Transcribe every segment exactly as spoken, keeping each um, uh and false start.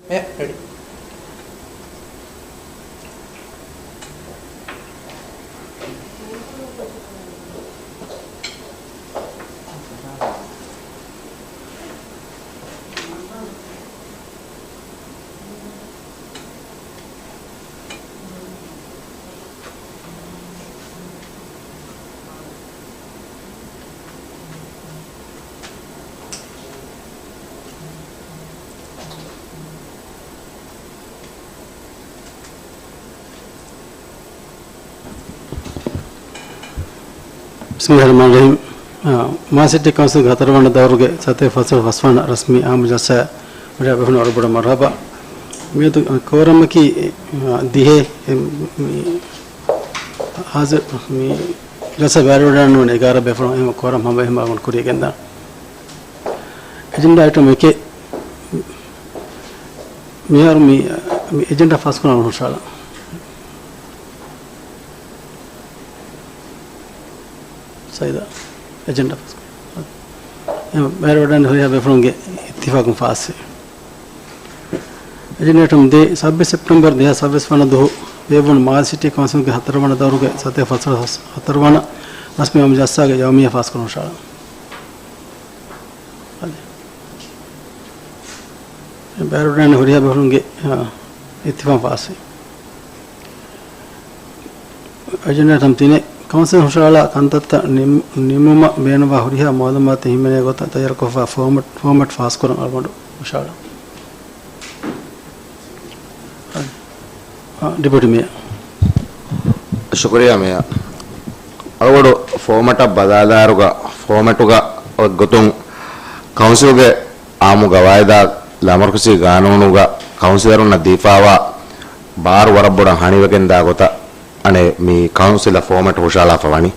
އެ، ރެޑީ. ބިސްމިއްލާހި ރަޙްމާނި ރަޙީމް. އާ، މާލެ ސިޓީ ކައުންސިލްގެ ހަތަރުވަނަ ދައުރުގެ ސަތޭކަ ފަސްވަނަ ރަސްމީ އާއްމު ޖަލްސާއަށް ވަޑައި ވެފަ ހުންނަ އަޅުގަނޑު މަރުޙަބާ. މިއަދު ކޯރަމަކީ، އާ، ދިހަ، އެ، މި، ހާޒިރު، މި ޖަލްސާ ބައިވެރިވެވަޑައިގަންނަވަނީ އެގާރަ ބޭފުޅުން. އެހެން ކޯރަމް ހަމަ އެހެން އަޅުގަނޑު ކުރިޔަށް ގެންދާނެ. އެޖެންޑާ އައިޓަމް އެކެއް. މިހާރު މި، މި އެޖެންޑާ ފާސްކުރަން ހުށަހަޅާ. ސައިދާ، އެޖެންޑާ ފާސް. އެ ބައިވެރިވެވަޑައިގަންނަވަނީ ހުރިހާ ބޭފުޅުންގެ އިއްތިފާޤުން ފާސްވި. އެޖެންޑާ އައިޓަމް ދޭއް، ސައްބީސް ސެޕްޓެމްބަރު ދެހާސް ސައްބީސް ވަނަ ދުވަހު ބޭއްވުނު މާލެ ސިޓީ ކައުންސިލްގެ ހަތަރުވަނަ ދައުރުގެ ސަތޭކަ ފަސްވަނަ ރަސް-، ހަތަރުވަނަ ރަސްމީ އާއްމު ޖަލްސާގެ ޔައުމިއްޔާ ފާސްކުރަން ހުށަހަޅާ. އަދި ބައިވެރިވެވަޑައިގަންނަވަނީ ހުރިހާ ބޭފުޅުންގެ، އާ، އިއްތިފާޤުން ފާސްވި. އެޖެންޑާ އައިޓަމް ތިނެއް، ކައުންސިލުން ހުށަހަޅާ ކަންތައްތައް ނިމް-، ނިމުމަށް ބޭނުންވާ ހުރިހާ މައުލޫމާތު ހިމެނޭ ގޮތަށް ތައްޔާރުކޮށްފައި ފޯމެޓް، ފޯމެޓް ފާސްކުރަން އަޅުގަނޑު ހުށަހަޅާ. އާ، ޑެޕިއުޓީ މޭޔަރ. ޝުކުރިއްޔާ މޭޔަރ. އަޅުގަނޑު ފޯމެޓަށް ބަލާލާއިރުގަ، ފޯމެޓުގަ އޮތްގޮތުން ކައުންސިލްގެ އާއްމު ގަވާއިދާ ލާމަރުކަޒީ ގާނޫނުގަ ކައުންސިލަރުންނަށް ދީފާވާ ބާރު ވަރަށް ބޮޑަށް ހަނިވެގެންދާ ގޮތަށް އަނެއް މި ކައުންސިލަށް ފޯމެޓް ހުށަހަޅާފަ ވަނީ.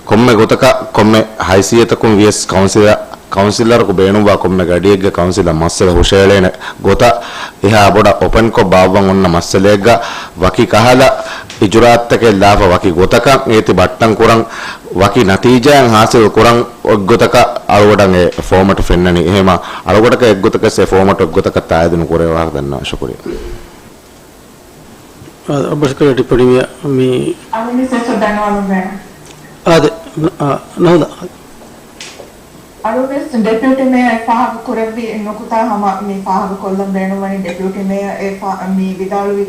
ކޮންމެ ގޮތަކަށް، ކޮންމެ ހައިސިއްޔަތަކުން ވިޔަސް ކައުންސިލަ-، ކައުންސިލަރަކު ބޭނުންވާ ކޮންމެ ގަޑިއެއްގެ ކައުންސިލަށް މައްސަލަ ހުށައެޅޭނެ ގޮތަށް އެހާ ބޮޑަށް އޮޕަންކޮށް ބާއްވަން އޮންނަ މައްސަލައެއްގަ ވަކި ކަހަލަ އިޖުރާއަތްތަކެއް ލާފަ ވަކި ގޮތަކަށް އޭތި ބައްޓަން ކުރަން، ވަކި ނަތީޖާއެއް ހާސިލް ކުރަން އޮތްގޮތަކަށް އަޅުގަޑަށް އެ ފޯމެޓް ފެންނަނީ. އެހެމަ އަޅުގަޑަކަށް އެއްގޮތަކަށް އެ ފޯމެޓް އެއްގޮތަކަށް ތާއީދު ނުކުރެވޭ ވާހަކަ ދަންނަވަން. ޝުކުރިއްޔާ. އާދެ، އަބަށުކަލޭ ޑިޕުޓީ މޭޔަރ މި އަޅުގަނޑު ސެސް ދަންނަވަން ބޭނުން. އާދެ، އާ، ނަހުދާ. އަޅުގަނޑު ޑެޕިއުޓީ މޭޔަރ ފާހަގަ ކުރެއްވި ނުކުތާ ހަމަ މި ފާހަގަ ކޮށްލަން ބޭނުންވަނީ ޑެޕިއުޓީ މޭޔަރ އެ ފާ-، މި ވިދާޅުވި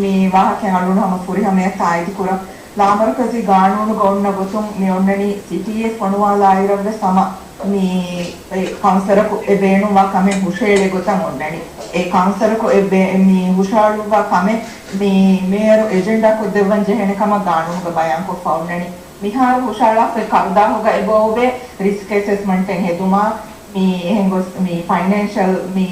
މި ވާހަކައިން އަޅުގަނޑު ހަމަ ފުރިހަމަޔަށް ތާއީދު ކުރަން. ލާމަރުކަޒީ ގާނޫނުގަ އޮންނަ ގޮތުން މި އޮންނަނީ ސިޓީއެއް ފޮނުވާލާއިރަށްވެސް ހަމަ މި އެ ކައުންސިލަރަކު އެ ބޭނުންވާ ކަމެއް ހުށައެޅޭ ގޮތަށް އޮންނަނީ. އެ ކައުންސިލަރަކު އެ ބޭ-، މި ހުށަހަޅުއްވާ ކަމެއް މި މޭޔަރު އެޖެންޑާ ކޮށްދެއްވަން ޖެހޭނެ ކަމަށް ގާނޫނުގަ ބަޔާންކޮށްފަ އޮންނަނީ. މިހާރު ހުށަހަޅާފައި ކަރުދާހުގަ އެބައޮވޭ ރިސްކް އެސެސްމަންޓެއް ހެދުމާ، މި އެހެން ގޮސް މި ފައިނޭންޝަލް މި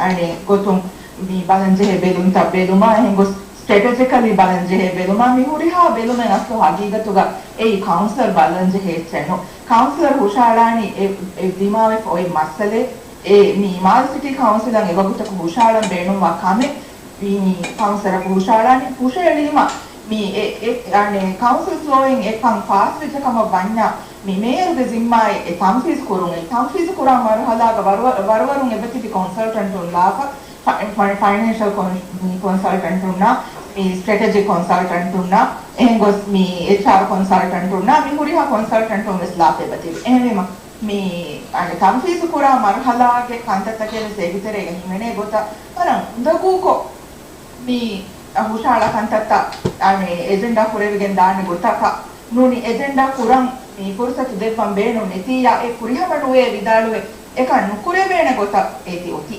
އަނެއް ގޮތުން މި ބަލަންޖެހޭ ބެލުންތައް ބެލުމާ، އެހެން ގޮސް ސްޓްރެޓެޖިކަލީ ބަލަންޖެހޭ ބެލުމާ، މި ހުރިހާ ބެލުމެއް އަސްލު ހަގީގަތުގަ އެއީ ކައުންސިލަރ ބަލަންޖެހޭ އެއްޗެއް ނޫން. ކައުންސިލަރ ހުށަހަޅާނީ އެ، އެ ދިމާވެފަ އޮތް މައްސަލައެއް، އެ މި މާލެ ސިޓީ ކައުންސިލަށް އެވަގުތަކު ހުށަހަޅަން ބޭނުންވާ ކަމެއް. މި ކައުންސިލަކު ހުށަހަޅާނީ ހުށައެޅީމަ، މި އެ، އެ، އަނެއް ކައުންސިލް ފްލޯއިން އެކަން ފާސްވެއްޖެ ކަމަށް ވަންޏާ، މި މޭޔަރުގެ ޒިންމާއެއް އެ ތަންފީޒު ކުރުން. އެ ތަންފީޒު ކުރާ މަރުހަލާގަ ވަރުވަ-، ވަރުވަރުން އެބަތިބި ކޮންސަލްޓަންޓުން ލާފަ، ފަ-، ފަ-، ފައިނޭންޝަލް ކޮން-، ކޮންސަލްޓަންޓުންނާ، މި ސްޓްރެޓެޖިކް ކޮންސަލްޓަންޓުންނާ، އެހެން ގޮސް މި އެޗްއާރް ކޮންސަލްޓަންޓުންނާ، މި ހުރިހާ ކޮންސަލްޓަންޓުން ވެސް ލާފަ އެބަތިބި. އެހެންވީމަ، މި، އަނެއް، ތަންފީޒު ކުރާ މަރުހަލާގެ ކަންތައްތަކެއް ވެސް އޭގެ ތެރޭގަ ހިމެނޭ ގޮތަށް ވަރަށް އުނދަގޫކޮށް، މި ހުށަހަޅާ ކަންތައްތައް، އަނެއް، އެޖެންޑާ ކުރެވިގެން ދާނެ ގޮތަކަށް ނޫނީ، އެޖެންޑާ ކުރަން މި ފުރުސަތު ދެއްވަން ބޭނުން ނެތިއްޔާ، އެ ފުރިހަމަ ނުވޭ ވިދާޅުވެ، އެކަން ނުކުރެވޭނެ ގޮތަށް އޭތި އޮތީ.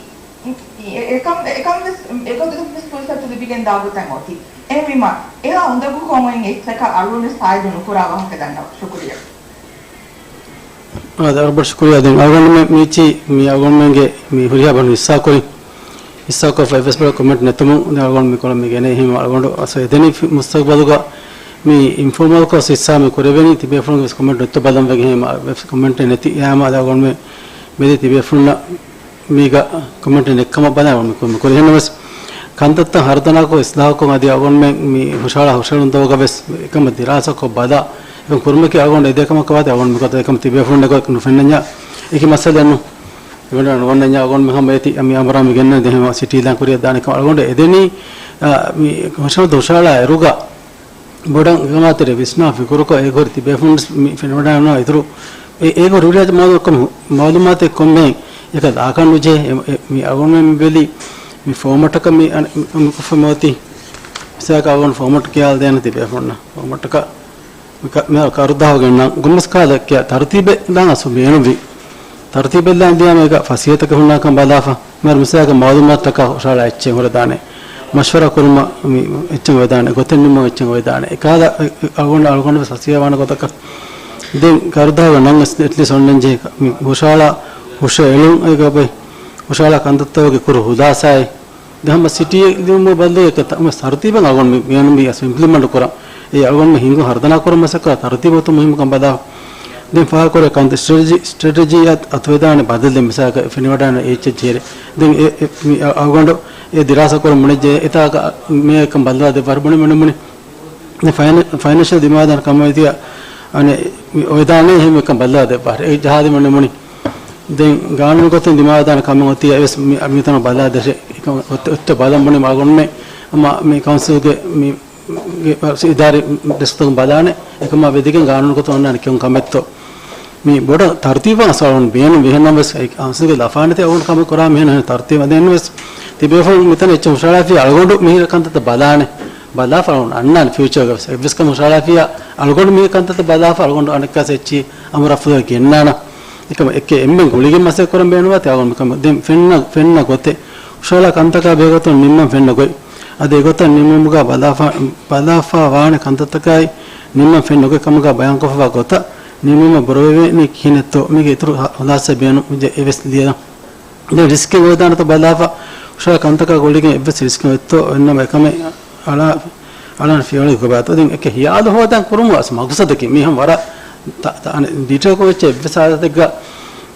އެ-، އެކަން، އެކަން ވެސް، އެގޮތަށް ވެސް ފުރުސަތު ލިބިގެން ދާ ގޮތަށް އޮތީ. އެހެންވީމަ، އެހާ އުނދަގޫކޮށް އޮތް އެއްޗަކަށް އަޅުގަނޑު ވެސް ތާއީދު ނުކުރާ ވާހަކަ ދަންނަވަން. ޝުކުރިއްޔާ. އާދެ، އަޅުގަނޑު ޝުކުރިއްޔާ. ދެން އަޅުގަނޑުމެން މިއީ މި އަޅުގަނޑުމެންގެ މި ހުރިހާ ބަހުން ހިއްސާކުރި، ހިއްސާކޮށްފަ އެއްވެސް ބަޔަކު ކޮމެންޓް ނެތުމުން ދެން އަޅުގަނޑު މި ކޮޅަށް މި ގެނައީ. އެހެންވީމަ އަޅުގަނޑު އަސް އެދެނީ ފި-، މުސްތަގްބަލުގަ މި އިންފޯމަލްކޮށް ހިއްސާ މި ކުރެވެނީ ތިބޭފުޅުން ވެސް ކޮމެންޓް ނެތު ބަލަން ވެގެން ހޭމަ ވެސް ކޮމެންޓެއް ނެތި. އެހެންވީމަ އަޅުގަނޑުމެން މިއަދު ތިބޭފުޅުންނަށް މީގަ ކޮމެންޓެއް ނެތްކަމަށް ބަލާ މި ކުރި-، މި ކުރިހެންނަށް ވެސް ކަންތައްތައް ހަރުދަނާކޮށް އިސްލާހުކޮށް އަދި އަޅުގަނޑުމެން މި ހުށަހަޅާ ހުށަހެޅުން ދޯގަ ވެސް އެކަމަށް ދިރާސާކޮށް ބަލާ އެކަން ކުރުމަކީ އަޅުގަނޑު އެދޭ ކަމަކަށް ވާތީ އަޅުގަނޑު މި ގޮތަށް އެކަމަށް ތިބޭފުޅުން އެގޮތަށް ނުފެންނަންޏާ އެކި މައްސަލައެއް ނޫން. އަޅުގަނޑު ނުވަންނަންޏާ އަޅުގަނޑު މި ހަމަ އޭތި މި އަނބުރާ މި ގެންނަން ދެހެމަ ސިޓީލާން ކުރިއަށް ދާނެ ކަމަށް އަޅުގަނޑު އެދެނީ، އާ، މި ހުށަހަޅު ހުށަހަޅާ އިރުގަ ބޮޑަށް ގަމާތެރި ވިސްނާ ފިކުރުކޮށް އޭގޮތް ތިބޭފުޅުން މި ފެނިވަޑައިގަންނަވާ އިތުރު އެ، އޭގޮތް ރުޅިއައި މައުލޫމާތެއް ކޮންމެ މައުލޫމާތެއް ކޮންމެ އެކަ ދާކަށް ނުޖެހޭ. އެ، އެ، މި އަޅުގަނޑުމެން މި ބެލީ މި ފޯމަޓަކަށް މި އަން-، މި، މި ކޮށްފަ މިއޮތީ މިސާލަކަށް އަޅުގަނޑު ފޯމަޓް ކިޔާލަދޭނެ ތިބޭފުޅުންނަށް ފޯމަޓަކަށް މި ކަ-، މި ކަރުދާހުގެންނަ ގުންމަސް ކާލަކެއް ތަރުތީބެއް ދާން އަސް ބޭނުންވީ. ތަރުތީބެއްލާން ދިޔާމަ އޭގަ ފަސޭހަތަކެއް ހުންނާކަން ބަލާފަ، މިހާރު މިސާލަކަށް މައުލޫމާތުތަކާ ހުށަހަޅާ އެއްޗެއް ހުރެދާނެ، މަޝްވަރާ ކުރުމަށް މި އެއްޗެއް ވެދާނެ، ގޮތެއް ނިންމުމަށް އެއްޗެއް ވެދާނެ. އެކާލަ އަޅުގަނޑު އަޅުގަނޑު ވެސް ފަސޭހަވާނެ ގޮތަކަށް ދެން ކަރުދާހުގެ ނަން އެޓްލީސްޓް އޮންނަންޖެހޭ މި ހުށަހަޅާ ހުށައެޅުން އޭގަ ބައި ހުށަހަޅާ ކަންތައްތަކުގެ ކުރު ހުލާސާއެއް ދެ ހަމަ ސިޓީ ލިޔުމުގެ ބަދަލުގަ ތަ-، މަ ތަރުތީބެއް އަޅުގަނޑު މި ބޭނުންވީ އަސް އިމްޕްލިމެންޓް ކުރަން. އެ އަޅުގަނޑު މި ހިނގު ހަރުދަނާ ކުރަން މަސައްކަތް ތަރުތީބު އޮތުން މުހިއްމުކަން ބަލާ. ދެން ފާހަގަކުރޭ ކަންތައް ސްޓްރެޓެޖީ، ސްޓްރެޓެޖީ އަތު-، އަތުވެދާނެ ބަދަލެއް މިސާލަކަށް ފެނިވަޑާނެ އެއްޗެއް ޖެހިރެ. ދެން އެ، އެ، މި އަ-، އަޅުގަނޑު އެ ދިރާސާ ކުރަން ބުނެއްޖެ އެތާކަށް މިއަކަށް ބަދަލާ ދެއްވާ ބުނި ބުނި ބުނި. ދެން ފައިނޭ-، ފައިނޭންޝަލް ދިމާވެދާނެ ކަމަށް ވެތިޔަ އަނެއް މި އޮވެދާނެ އެހެން އެކަން ބަދަލާ ދެއްވާ. އެ ޖަހާދި ބުނި ބުނި. ދެން ގާނޫނު ގޮތުން ދިމާވެދާނެ ކަމެއް އޮތީ އެވެސް މި-، މިތަނަށް ބަލާ ދެށެ. އެކަމަ އޮތް-، އޮތްތޯ ބަލަން ބުނި މަގުންމެ އަމާ މި ކައުންސިލްގެ މި ގެ އިދާރީ ޑެސްކްތަކުން ބަލާނެ. އެކަމާ ވެދިގެން ގާނޫނު ގޮތުން އޮންނާނެ ކެއުން ކަމެއްތޯ. މި ބޮޑަށް ތަރުތީބަށް އަސް އަޅުގަނޑު ބޭނުން ވިހެންނަމަވެސް އެ ކައުންސިލްގެ ލަފާނެތި އަޅުގަނޑު ކަމެއް ކުރާ މިހެން ތަރުތީބަށް ދެންވެސް ތިބޭފުޅުން މިތަނަށް އެއްޗެއް ހުށަހަޅާފިއްޔާ އަޅުގަނޑު މިހިރަ ކަންތައްތައް ބަލާނެ. ބަލާފަ އަޅުގަނޑު އަންނާނެ ފިއުޗަރގަ ވެސް. އެއްވެސް ކަމެއް ހުށަހަޅާފިއްޔާ އަޅުގަނޑު މިހިރަ ކަންތައްތައް ބަލާފަ އަޅުގަނޑު އަނެއްކާސް އެއްޗި އަމުރަފުލަށް ގެންނާނަ. އެކަމަ އެކެ އެންމެން ގުޅިގެން މަސައްކަތް ކުރަން ބޭނުންވާތީ އަޅުގަނޑު މިކަމަށް ދެން ފެންނަ، ފެންނަ ގޮތެއް ހުށަހަޅާ ކަންތަކާ ބެހޭގޮތުން ނިންމަން ފެންނަ ގޮތް. އަދި އެގޮތަށް ނިންމުމުގަ ބަލާފަ، ބަލާފަ ވާނެ ކަންތައްތަކާއި ނިންމަން ފެން ނުގޮތް ކަމުގަ ބަޔާންކޮށްފަވާ ގޮތަށް ނިންމުމަށް ބުރަވެވޭނީ ކިހިނެއްތޯ؟ މީގެ އިތުރު ހަ-، ހުލާސާ ބޭނުން އެވެސް ލިޔަން. ދެން ރިސްކެއް އޮވެދާނެތޯ ބަލާފަ، ހުށަހަޅާ ކަންތަކާ ގުޅިގެން އެއްވެސް ރިސްކެއް އޮތްތޯ؟ އޮންނަމަ އެކަމެއް އަޅާ، އަޅާން ފިޔަވަޅު ކޮބާތޯ؟ ދެން އެކެ ހިޔާލު ހޯދަން ކުރުމު އަސް މަގުސަދަކީ މީ ހަމަ ވަރަށް ތަ-، ތަ-، އަނެއް ޑީޓެއިލްކޮށް ވެއްޗެއް އެއްވެސް ހާލަތެއްގަ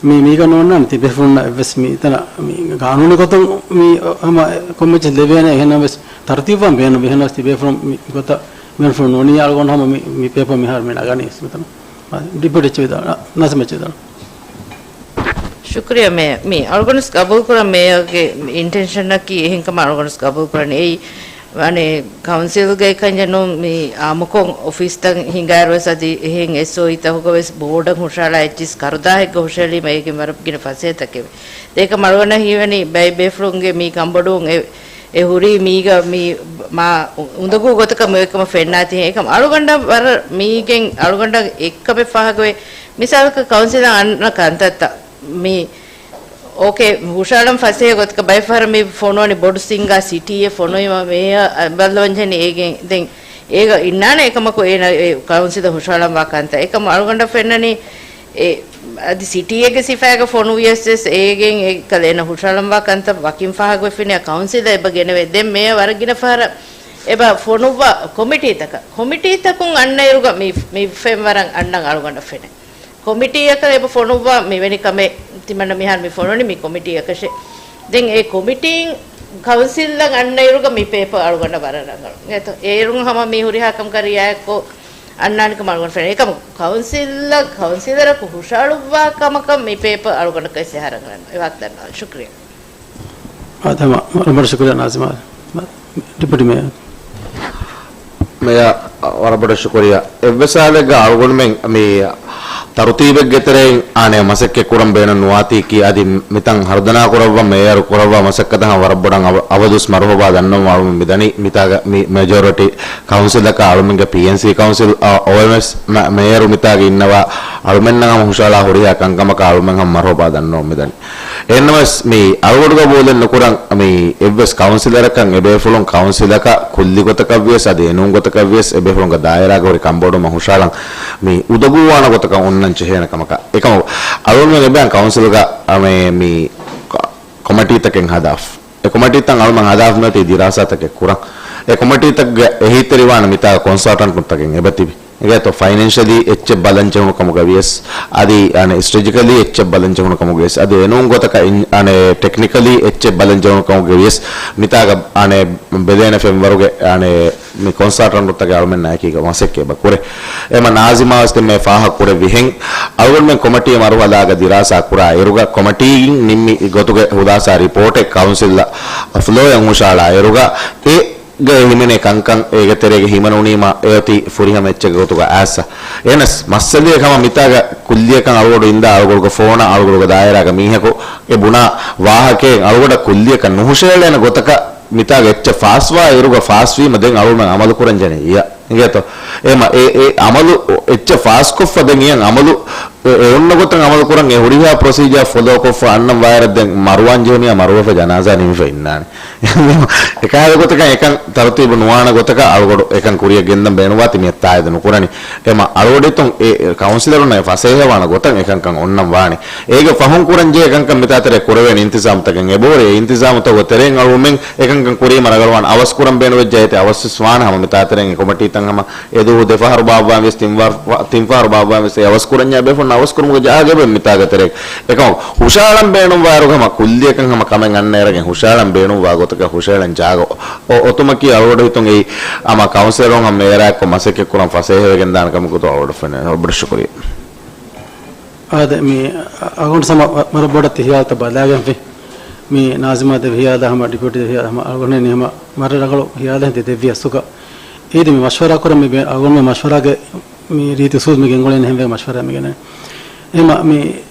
މީ، މީގަ ނޯންނާނެ ތިބޭފުޅުންނަށް އެއްވެސް މި ތަނަށް މި ގާނޫނީ ގޮތުން މި ހަމަ ކޮންމެއްޗެއް ލެވޭނެ. އެހެންނަމަވެސް ތަރުތީބުވާން ބޭނުން ވިހެނަސް ތިބޭފުޅުން މި ގޮތަށް ބޭނުންފުޅު ނޫނީ އަޅުގަނޑު ހަމަ މި، މި ޕޭޕަރ މިހާރު މި ނަގަނީ މިތަނަށް. ޑިޕިއުޓީ އެޗް ވިދާޅު، ނާޒިމް އެޗް ވިދާޅު. ޝުކުރިއްޔާ މޭޔަރ. މި އަޅުގަނޑުސް ގަބޫލުކުރަން މޭޔަރގެ އިންޓެންޝަނަކީ އެހެންކަމަށް އަޅުގަނޑުސް ގަބޫލުކުރަން. އެއީ އަނެއް ކައުންސިލްގެ ކަންޏެއް ނޫން، މި އާއްމުކޮށް އޮފީސްތައް ހިނގާއިރުވެސް އަދި އެހެން އެސްއޯއީތަކުގަވެސް ބޯޑަށް ހުށަހަޅާ އެއްޗިސް ކަރުދާހެއްގަ ހުށަހެޅީމަ އޭގެން ވަރަށް ގިނަ ފަސޭހަތަކެވެ. ދޭކަ މަޅުވަނަ ހީވަނީ ބައެއް ބޭފުޅުންގެ މި ކަންބޮޑުވުން އެ، އެ ހުރީ މީގަ މި މާ އުނދަގޫ ގޮތަކަށް މިއޮތްކަމަށް ފެންނާތީ. އެކަމް އަޅުގަނޑަށް ވަރަށް މީގެން އަޅުގަނޑަށް އެއްކަމެއް ފާހަގަވޭ. މިސާލަކަށް ކައުންސިލަށް އަންނަ ކަންތައްތައް މި އޯކޭ، ހުށަހަޅަން ފަސޭހަ ގޮތަކަށް ބައެއް ފަހަރަށް މި ފޮނުވަނީ ބޮޑު ސިންގާ ސިޓީއެއް ފޮނުވީމަ މޭޔަރ ބައްލަވަންޖެހެނީ އޭގެން. ދެން އޭގަ އިންނާނެ އެކަމަކު އޭނަ އެ ކައުންސިލަށް ހުށަހަޅަންވާ ކަންތައް. އެކަމަ އަޅުގަނޑަށް ފެންނަނީ އެ އަދި ސިޓީއެއްގެ ސިފައިގަ ފޮނުވިޔަސް އޭގެން އެކަލޭނަ ހުށަހަޅަންވާ ކަންތައް ވަކިން ފާހަގަވެފިނެއް ކައުންސިލަށް އެބަ ގެނެވޭ. ދެން މޭޔަރ ވަރަށް ގިނަ ފަހަރަށް އެބަ ފޮނުއްވާ ކޮމިޓީތަކަށް، ކޮމިޓީތަކުން އަންނަ އިރުގަ މި، މި ފެންވަރަށް އަންނަން އަޅުގަނޑަށް ފެނޭ. ކޮމިޓީއަކަށް އެބަ ފޮނުއްވާ މިވެނި ކަމެއް ތިމަންނަ މިހާރު މި ފޮނުވަނީ މި ކޮމިޓީއަކަށޭ. ދެން އެ ކޮމިޓީން ކައުންސިލްއަށް އަންނަ އިރުގަ މި ޕޭޕަރ އަޅުގަނޑަށް ވަރަށް ރަނގަޅު. އެތަ-، އޭރުން ހަމަ މި ހުރިހާ ކަމަކަށް ރިއާޔަތްކޮށް އަންނާނެކަމަށް އަޅުގަނޑަށް ފެނޭ. އެކަމަކު ކައުންސިލަށް، ކައުންސިލަރަކު ހުށަހަޅުއްވާ ކަމަކަށް މި ޕޭޕަރ އަޅުގަނޑަކަށް އެއްޗެއް ހަރަނގަޅަން އެވާހަކަ ދަންނަވަން. ޝުކުރިއްޔާ. އާދެ، ހަމަ ވަރަށް ބޮޑަށް ޝުކުރިއްޔާ ނާޒިމާ. ޑެޕިއުޓީ މޭޔަރ. މޭޔަރ، ވަރަށް ބޮޑަށް ޝުކުރިއްޔާ. އެއްވެސް ހާލެއްގަ އަޅުގަނޑުމެން މި ތަރުތީބެއްގެ ތެރެއިން އާނެ މަސައްކަތް ކުރަން ބޭނުން ނުވާތީކީ އަދި މިތަން ހަރުދަނާ ކުރައްވަން މޭޔަރު ކުރައްވާ މަސައްކަތަށް ހަމަ ވަރަށް ބޮޑަށް އަވަ-، އަވަދުސް މަރުހަބާ ދަންނަވަން އަޅުގަނޑު މިދަނީ. މިތާގަ މި މެޖޯރިޓީ ކައުންސިލަކާ އަޅުމެންގެ ޕީއެންސީ ކައުންސިލް، އަ، އޮވެމެސް މެ-، މޭޔަރު މިތާގަ އިންނަވާ އަޅުމެންނަށް ހަމަ ހުށަހަޅާ ހުރިހާ ކަންކަމަކަށް އަޅުމެން ހަމަ މަރުހަބާ ދަންނަވަން މިދަނީ. އެހެންނަމަވެސް މި އަޅުގަނޑު ގަބޫލެއް ނުކުރަން މި އެއްވެސް ކައުންސިލަރަކަށް އެބޭފުޅުން ކައުންސިލަކަށް ކުއްލި ގޮތަކަށްވިޔަސް އަދި އެނޫން ގޮތަކަށްވިޔަސް އެބޭފުޅުންގެ ދާއިރާގަ ހުރި ކަންބޮޑުވުމަށް ހުށަހަޅަން މި އުދަގޫވާނެ ގޮތަކަށް އޮންނަން ޖެހޭނެ ކަމަކަށް. އެކަމަކު އަޅުގަނޑުމެން އެބައިން ކައުންސިލްގަ މި، މި ކޮ-، ކޮމިޓީތަކެއް ހަދާފަ. އެ ކޮމިޓީތައް އަޅުމެން ހަދާފަ މިއޮތީ ދިރާސާތަކެއް ކުރަން. އެ ކޮމިޓީތަކުގެ އެހީތެރިވާނެ މިތާގަ ކޮންސަލްޓަންޓުންތަކެއް އެބަތިބި. އިނގޭތޯ، ފައިނޭންޝަލީ އެއްޗެއް ބަލަން ޖެހުނު ކަމުގަ ވިޔަސް، އަދި އަނެ ސްޓްރެޓެޖިކަލީ އެއްޗެއް ބަލަން ޖެހުނު ކަމުގަ ވިޔަސް، އަދި އެނޫން ގޮތަކަށް އިން-، އަނެ ޓެކްނިކަލީ އެއްޗެއް ބަލަން ޖެހުނު ކަމުގަ ވިޔަސް، މިތާގަ އަނެ ބެލޭނެ ފެންވަރުގެ އަނެ މި ކޮންސަލްޓަންޓުތަކެއް އަޅުމެންނާ އެކީގަ މަސައްކަތް އެބަ ކުރޭ. އެމަ ނާޒިމާ ވެސް ދެންމެ ފާހަގަ ކުރެއްވިހެން، އަޅުގަނޑުމެން ކޮމިޓީ މަރުހަލާގަ ދިރާސާ ކުރާ އިރުގަ، ކޮމިޓީއިން ނިންމި ގޮތުގެ ހުލާސާ ރިޕޯޓެއް ކައުންސިލަށް ފްލޯއަށް ހުށަހަޅާ އިރުގަ، އެ ގައި ހިމެނޭ ކަންކަން އޭގެ ތެރޭގަ ހިމެނުނީމަ އެއޮތީ ފުރިހަމަ އެއްޗެއްގެ ގޮތުގަ އައިސް. އެހެނަސް މައްސަލައެއް ހަމަ މިތާގަ ކުއްލިއަކަށް އަޅުގަޑު އިންދާ އަޅުގަޑުގެ ފޯނަށް އަޅުގަޑުގެ ދާއިރާގަ މީހަކު އެ ބުނާ ވާހަކައެއް އަޅުގަޑަށް ކުއްލިއަކަށް ނުހުށައެޅޭނެ ގޮތަކަށް މިތާގަ އެއްޗެއް ފާސްވާ އިރުގަ ފާސްވީމަ ދެން އަޅުގަނޑުމެން އަމަލު ކުރަން ޖެހޭ އިއްޔާ. އިނގޭތޯ؟ އެމަ އެ، އެ އަމަލު އެއްޗެއް ފާސްކޮށްފަ ދެން އެއަށް އަމަލު އެ، އެ އޮންނަ ގޮތަށް އަމަލު ކުރަން އެ ހުރިހާ ޕްރޮސީޖާ ފޮލޯ ކޮށްފަ އަންނަން ވާއިރަށް ދެން މަރުވާން ޖެހުނީ މަރުވެފަ ޖަނާޒާ ނިމިފަ އިންނާނެ. އެކަހަލަ ގޮތަކަށް އެކަން ތަރުތީބު ނުވާނެ ގޮތަކަށް އަޅުގަޑު އެކަން ކުރިއަށް ގެންދަން ބޭނުންވާތީ މިއަށް ތާއީދު ނުކުރަނީ. އެމަ އަޅުގަޑިތުން އެ، އެ ކައުންސިލަރުންނަށް އެ ފަސޭހަވާނެ ގޮތަށް އެކަންކަން އޮންނަން ވާނެ. އޭގެ ފަހުން ކުރަން ޖެހޭ ކަންކަން މިތާތެރޭ ކުރެވޭނެ އިންތިޒާމުތަކެއް އެބަހުރި. އެ އިންތިޒާމުތަކުގެ ތެރެއިން އަޅުގަނޑުމެން އެކަންކަން ކުރީމަ ރަގަޅުވާން އަވަސް ކުރަން ބޭނުންވެއްޖެ އޭތި އަވަސްވެސް ވާނެ ހަމަ މިތާތެރެއިން އެ ކޮމިޓީތައް ހަމަ އެ ދުވަހު ދެފަހަރު ބާއްވާން ވިޔަސް ތިން ފަ-، ތިން ފަހަރު ބާއްވާން ވިޔަސް އެ އަވަސް ކުރަންޏާ ބޭފުޅުން އަވަސް ކުރުމުގެ ޖަހާގެ އެބަ މިތާގެ ތެރޭ. އެކަމަކު ހުށަހަޅަން ބޭނުންވާއިރު ހަމަ ކުއްލިއަކަށް ހަމަ ކަމެއް އަންނަ އެރަގެން ހުށަހަޅަން ބޭނުންވާ ގޮތަކަށް ހުށަހެޅަން ޖާގަ އޮ-، އޮތުމަކީ އަޅުގަޑު ހިތުން އެއީ ހަމަ ކައުންސިލަރުން ހަމަ މޭޔަރާއެއްކޮށް މަސައްކަތް ކުރަން ފަސޭހަވެގެން ދާނެ ކަމަކު އަޅުގަޑު ފެނޭ. ބޮޑަށް ޝުކުރިއްޔާ. އާދެ، މި އަ-، އަޅުގަނޑު ހަމަ ވަ-، ވަރަށް ބޮޑަށް ތި ހިޔާލުތައް ބަލާގެންފި. މި ނާޒިމާ ދެއްވި ހިޔާލާ ހަމަ ޑިޕިއުޓީ ދެއްވި ހިޔާލާ ހަމަ އަޅުގަނޑު ހަމަ ވަރަށް ރަނގަޅު ހިޔާލެއް ދެ-، ދެއްވި އަސްލުގަ. އޭދެ މި މަޝްވަރާ ކުރަން މި ބޭ-، އަޅުގަނޑު މި މަޝްވަރާގެ މި ރީތި އުސޫލު މި ގެންގުޅެން ހެންވެ މަޝްވަރާ މި ގެނެ. އެމަ މި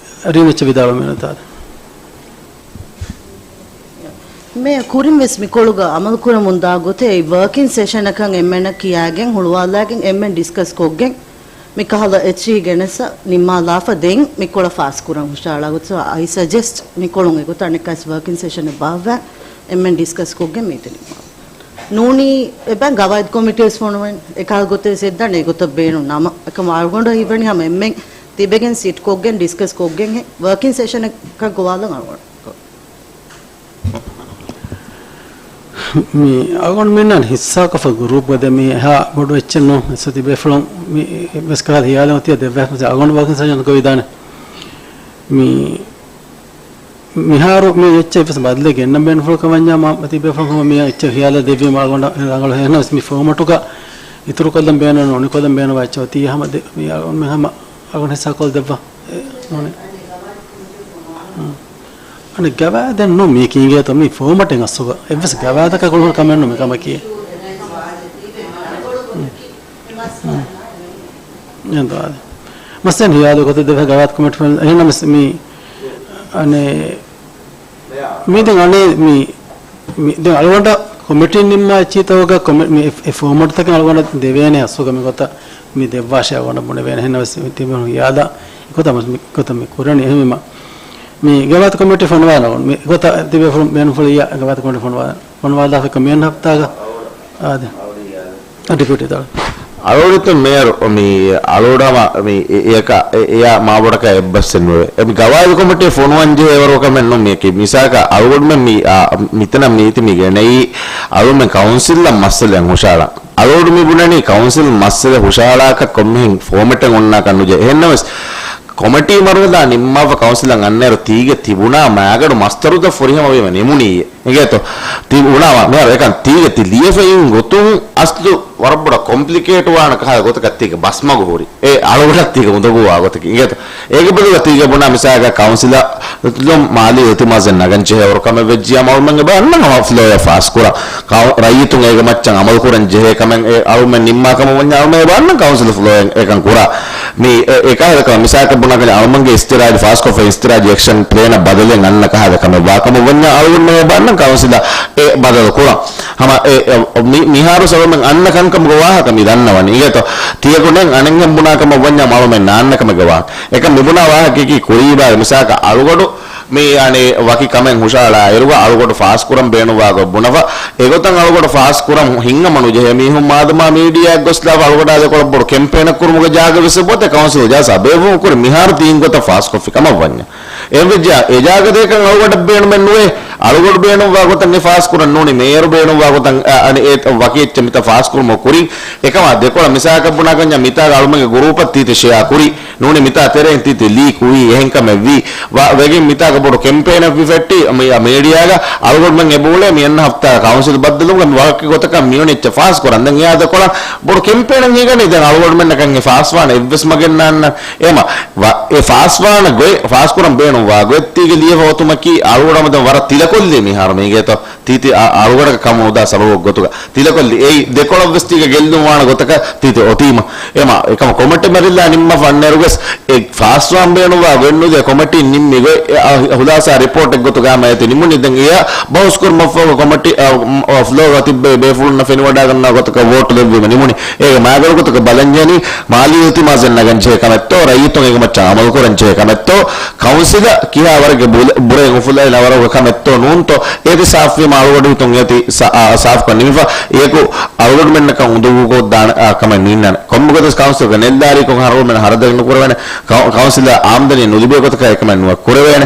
ރީން އެއްޗެއް ވިދާޅުވަމޭ ނަތާ. މޭ ކުރިން ވެސް މިކޮޅުގަ އަމަލު ކުރަމުން ދާ ގޮތެއް ވަރކިން ސެޝަނަކަށް އެންމެންނަށް ކިޔާގެން ހުޅުވާލާގެން އެންމެން ޑިސްކަސް ކޮށްގެން މި ކަހަލަ އެޗްއީ ގެނެސް ނިންމާލާފަ ދެން މިކޮޅަށް ފާސް ކުރަން ހުށަހަޅާ ގޮތަށް އައި ސަޖެސްޓް މިކޮޅުން އެގޮތަށް އަނެއްކާސް ވަރކިން ސެޝަނެއް ބާއްވާ އެންމެން ޑިސްކަސް ކޮށްގެން މީތި ނިންމާ. ނޫނީ އެބަ ގަވާއިދު ކޮމިޓީ ވެސް ފޮނުވެން އެކަހަލަ ގޮތެއް ސެއްދާނެ އެގޮތަށް ބޭނުން ނަމަ އެކަމަ އަޅުގަނޑު ހީވަނީ ހަމަ އެންމެން ތިބެގެން ސިޓް ކޮށްގެން ޑިސްކަސް ކޮށްގެން ވަރކިން ސެޝަނަކަށް ގޮވާލަން އަޅުގަނޑު. މި އަޅުގަނޑުމެންނަށް ހިއްސާކޮށްފަ ގްރޫޕްގަ ދެ މީ އެހާ ބޮޑު އެއްޗެއް ނޫން. އެސް ތިބޭފުޅުން މި ވެސް ކަހަލަ ހިޔާލެއް އޮތިއްޔާ ދެއްވާ އަޅުގަނޑު ވަރކިން ސެޝަން ގޮވިދާނެ. މި މިހާރު މި އެއްޗެއް ވެސް ބަދަލެއް ގެންނަން ބޭނުންފުޅު ކަމަންޏާ މަ-، މަތި ބޭފުޅުން ހަމަ މި އެއްޗެއް ހިޔާލަށް ދެއްވީމަ އަޅުގަނޑަށް ރަނގަޅު ހޭނަސް މި ފޯމަޓުގަ އިތުރުކޮށްލަން ބޭނުން އުނިކޮށްލަން ބޭނުން އެއްޗެއް އޮތީ ހަމަ ދެ-، މި އަޅުގަނޑު ހަމަ އަޅުގަނޑު ހިއްސާކޮށް ދެއްވާ. އެ، ނޫނޭ. އަނެއް ގަވާއިދެއް ނޫން މީ ކީނގޭތޯ މީ ފޯމަޓެއް އަސްލުގަ. އެއްވެސް ގަވާއިދަކަށް ކުޅުހުރި ކަމެއް ނޫން މި ކަމަކީ. މަސް ދެން ހިޔާލު ގޮތެއް ދެވޭ ގަވާއިދު ކޮމިޓީ ފަން އެހެންނަމަސް މީ އަނެއް މީ ދެން އަނެއް މީ، މި-، ދެން އަޅުގަނޑަށް ކޮމިޓީން ނިންމާ އެއްޗިތަކުގަ ކޮމި-، މި އެ-، އެ ފޯމަޓްތަކެއް އަޅުގަނޑަށް ދެވޭނެ އަސްލުގަ މި ގޮތަށް މި ދެއްވާށޭ އަޅުގަނޑަށް ބުނެވޭނެ. ހެންނަވެސް ތިބި ހިޔާލާ އެގޮތަށް މަ-، މި ގޮތަށް މި ކުރަނީ. އެހެންވީމަ މި ގަވާއިދު ކޮމިޓީ ފޮނުވާލަ މި ގޮތަށް ތިބޭފުޅުން ބޭނުންފުޅިއްޔާ ގަވާއިދު ކޮމިޓީ ފޮނުވާލަ، ފޮނުވާލާފަ މިއަންނަ ހަފްތާގަ އާދެ. ޑިޕިއުޓީ ދާ. އަޅުގަނޑު މޭޔަރު މި އަޅުގަނޑު ހަމަ މި އެ-، އެއަކަށް އެ-، އެޔާ މާބޮޑަކަށް އެއްބަސް ނުވޭ. އެ މި ގަވާއިދު ކޮމިޓީ ފޮނުވަން ޖެހޭ ވަރު ކަމެއް ނޫން މިއަކީ. މިސާލަކަށް އަޅުގަނޑުމެން މި، އާ، މިތަނަށް މީތި މި ގެނައީ އަޅުގަނޑުމެން ކައުންސިލްއަށް މައްސަލައެއް ހުށަހަޅަން. އަޅުގަނޑު މި ބުނަނީ ކައުންސިލް މައްސަލަ ހުށަހަޅާކަށް ކޮންމެހެން ފޯމެޓެއް އޮންނާކަށް ނުޖެހޭ. އެހެންނަމަވެސް ކޮމިޓީ މަރުހަލާ ނިންމާފަ ކައުންސިލަށް އަންނައިރު ތީގެ ތިބުނާ މާގަނޑު މަސްދަރުތައް ފުރިހަމަވީމަ ނިމުނީ. އިނގޭތޯ؟ ތި ބުނާ މިހާރު އެކަން ތީގެ ތި ލިޔެފައި އިން ގޮތުން އަސްލު ވަރަށް ބޮޑަށް ކޮމްޕްލިކޭޓް ވާނެ ކަހަލަ ގޮތަކަށް ތީގެ ބަސްމަގު ހުރި. އެ އަޅުގަނޑަށް ތީގެ އުނދަގޫވާ ގޮތަކީ. އިނގޭތޯ؟ އޭގެ ބަދަލު ތީގެ ބުނާ މިސާލަކަށް ކައުންސިލަށް މާލީ އިލްތިމާސެއް ނަގަން ޖެހޭވަރު ކަމެއް ވެއްޖިޔާމަ އަޅުމެން އެބަ އަންނަން ހަމަ ފްލޯއަށް ފާސް ކުރަން. ކައު-، ރައްޔިތުން އޭގެ މައްޗަށް އަމަލު ކުރަން ޖެހޭ ކަމެއް އެ އަޅުމެން ނިންމާ ކަމަށް ވަންޏާ އަޅުމެން އެބަ އަންނަން ކައުންސިލް ފްލޯއިން އެކަން ކުރާ. މި އެ-، އެކަހަލަ ކަމެއް މިސާލަކަށް ބުނާކަން އަޅުމެންގެ އިސްތިރާޖު ފާސްކޮށްފަ އިސްތިރާޖު އެކްޝަން ޕްލޭނަށް ބަދަލެއް އަންނަ ކަހަލަ ކަމެއް ވާ ކަމަށް ވަންޏާ އަޅުގަނޑުމެން އެބަ އަންނަން ކައުންސިލަށް އެ ބަދަލު ކުރަން. ހަމަ އެ، އެ، މި-، މިހާރު ސަބަބެން އަންނަ ކަންކަމުގެ ވާހަކަ މި ދަންނަވަނީ. އިނގޭތޯ؟ ތިޔަކުނެން އަނެއްހެން ބުނާ ކަމަށް ވަންޏާ އަޅުމެން ނާންނަ ކަމެއްގެ ވާހަކަ. އެކަން މި ބުނާ ވާހަކައަކީ ކުރީބާގެ މިސާލަކަށް އަޅުގަޑު މި އަނެއް ވަކި ކަމެއް ހުށަހަޅާ އިރުގަ އަޅުގަޑު ފާސްކުރަން ބޭނުންވާ ގޮތް ބުނަފަ، އެގޮތަށް އަޅުގަޑު ފާސްކުރަން ހިނގަމަ ނުޖެހޭ. މީހުން މާދަމާ މީޑިއާއަށް ގޮސްލާފަ އަޅުގަޑާ ދެކޮޅަށް ބޮޑު ކެމްޕޭނަށް ކުރުމުގެ ޖާގަ ވެސް އެބައޮތޭ ކައުންސިލް ޖަލްސާ ބޭއްވުމަށް ކުރި މިހާރު ތީން ގޮތަށް ފާސްކޮށްފި ކަމަށް ވަންޏާ. އެހެންވެއްޖެ އެ ޖާގަ ދޭކަން އަޅުގަޑަށް ބޭނުމެއް ނުވޭ. އަޅުގަނޑު ބޭނުންވާ ގޮތަށް އެ ފާސްކުރަން ނޫނީ، މޭޔަރު ބޭނުންވާ ގޮތަށް، އަ، އަނެއް އެ ވަކި އެއްޗެއް މިތާ ފާސްކުރުމުގެ ކުރިން. އެކަމާ ދެކޮޅަށް މިސާލަކަށް ބުނާކަންޏާ މިތާގަ އަޅުމެންގެ ގުރޫޕަށް ތީތި ޝެއާ ކުރި. ނޫނީ މިތާ ތެރެއިން ތީތި ލީކް ވީ އެހެން ކަމެއް ވީ. ވަ-، ވެގެން މިތާގަ ބޮޑު ކެމްޕޭނެއް ވިފެއްޓި މި-، މީޑިއާގަ އަޅުގަނޑުމެން އެބައުޅޭ މި އަންނަ ހަފްތާގަ ކައުންސިލް ބައްދަލުވުމުގެ މި ވަރަކަށް ގޮތަކަށް މިވަނި އެއްޗެއް ފާސް ކުރަން. ދެން އެއާ ދެކޮޅަށް ބޮޑު ކެމްޕޭނެއް ހިނގަނީ. ދެން އަޅުގަނޑުމެންނަކަށް އެ ފާސްވާނެ އެއްވެސް މަގެއް ނާންނަ. އެމަ ވަ-، އެ ފާސްވާނެ ގޮތް، ފާސްކުރަން ބޭނުންވާ ގޮތްތީގެ ލިޔެފަ އޮތުމަކީ އަޅުގަނޑު އަމަދަން ވަރަށް ތިލަކޮށްލީ މިހާރު މީގޭތޯ. ތީތި އަ-، އަޅުގަނޑަކަށް ކަމު ނުދާ ސަބަބު ގޮތުގަ ތިލަކޮށްލި. އެއީ ދެކޮޅަށްވެސް ތީގަ ގެއްލުން ވާނެ ގޮތަކަށް ތީތި އޮތީމަ. އެމަ އެކަމަ ކޮމެޓީ މަރިލާ ނިންމަފަ އަންނައިރުގަސް އެ ފާސްވާން ބޭނުންވާ ގޮތްނުދޭ ކޮމެޓީން ނިންމި ގޮތް އެ އަ-، ހުލާސާ ރިޕޯޓެއް ގޮތުގަ މަ އޭތި ނިމުނީ. ދެން އެއަށް ބަހުސްކުރުމަށްފަހު ކޮމެޓީ އަ، މް، އަ، ފްލޯގަ ތިއްބެވި ބޭފުޅުންނަށް ފެނިވަޑާގަންނަ ގޮތަކަށް ވޯޓު ލެއްވީމަ ނިމުނީ. އޭގެ މާގަނޑު ގޮތަކަށް ބަލަންޖެހެނީ މާލީ އިލްތިމާސެއް ނަގަން ޖެހޭ ކަމެއްތޯ، ރައްޔިތުން އޭގެ މައްޗަށް އަމަލުކުރަން ޖެހޭ ކަމެއްތޯ، ކައުންސިލަށް ކިހާ ވަރެއްގެ ބުރެއިން އުފުލައި ނަވަރަކުގެ ކަމެއްތޯ ނޫންތޯ، އޭތި ސާފުވީމަ އަޅުގަޑު ހިތުން އޭތި ސާ-، އާ، ސާފުކޮށް ނިމިފަ، އޭކު އަޅުގަޑުމެންނަކަށް އުނދަގޫކޮށްދާނެ، އާ، ކަމެއް ނީންނާނެ. ކޮންމެ ގޮތަސް ކައުންސިލްގެ ނެއްލާރީކޮށް ހަރުމެން ހަރަދެއް ނުކުރެވޭނެ. ކައު-، ކައުންސިލަށް އާމްދަނީ ނުލިބޭ ގޮތަކަށް އެކަމެއް ނުވެ ކުރެވޭނެ.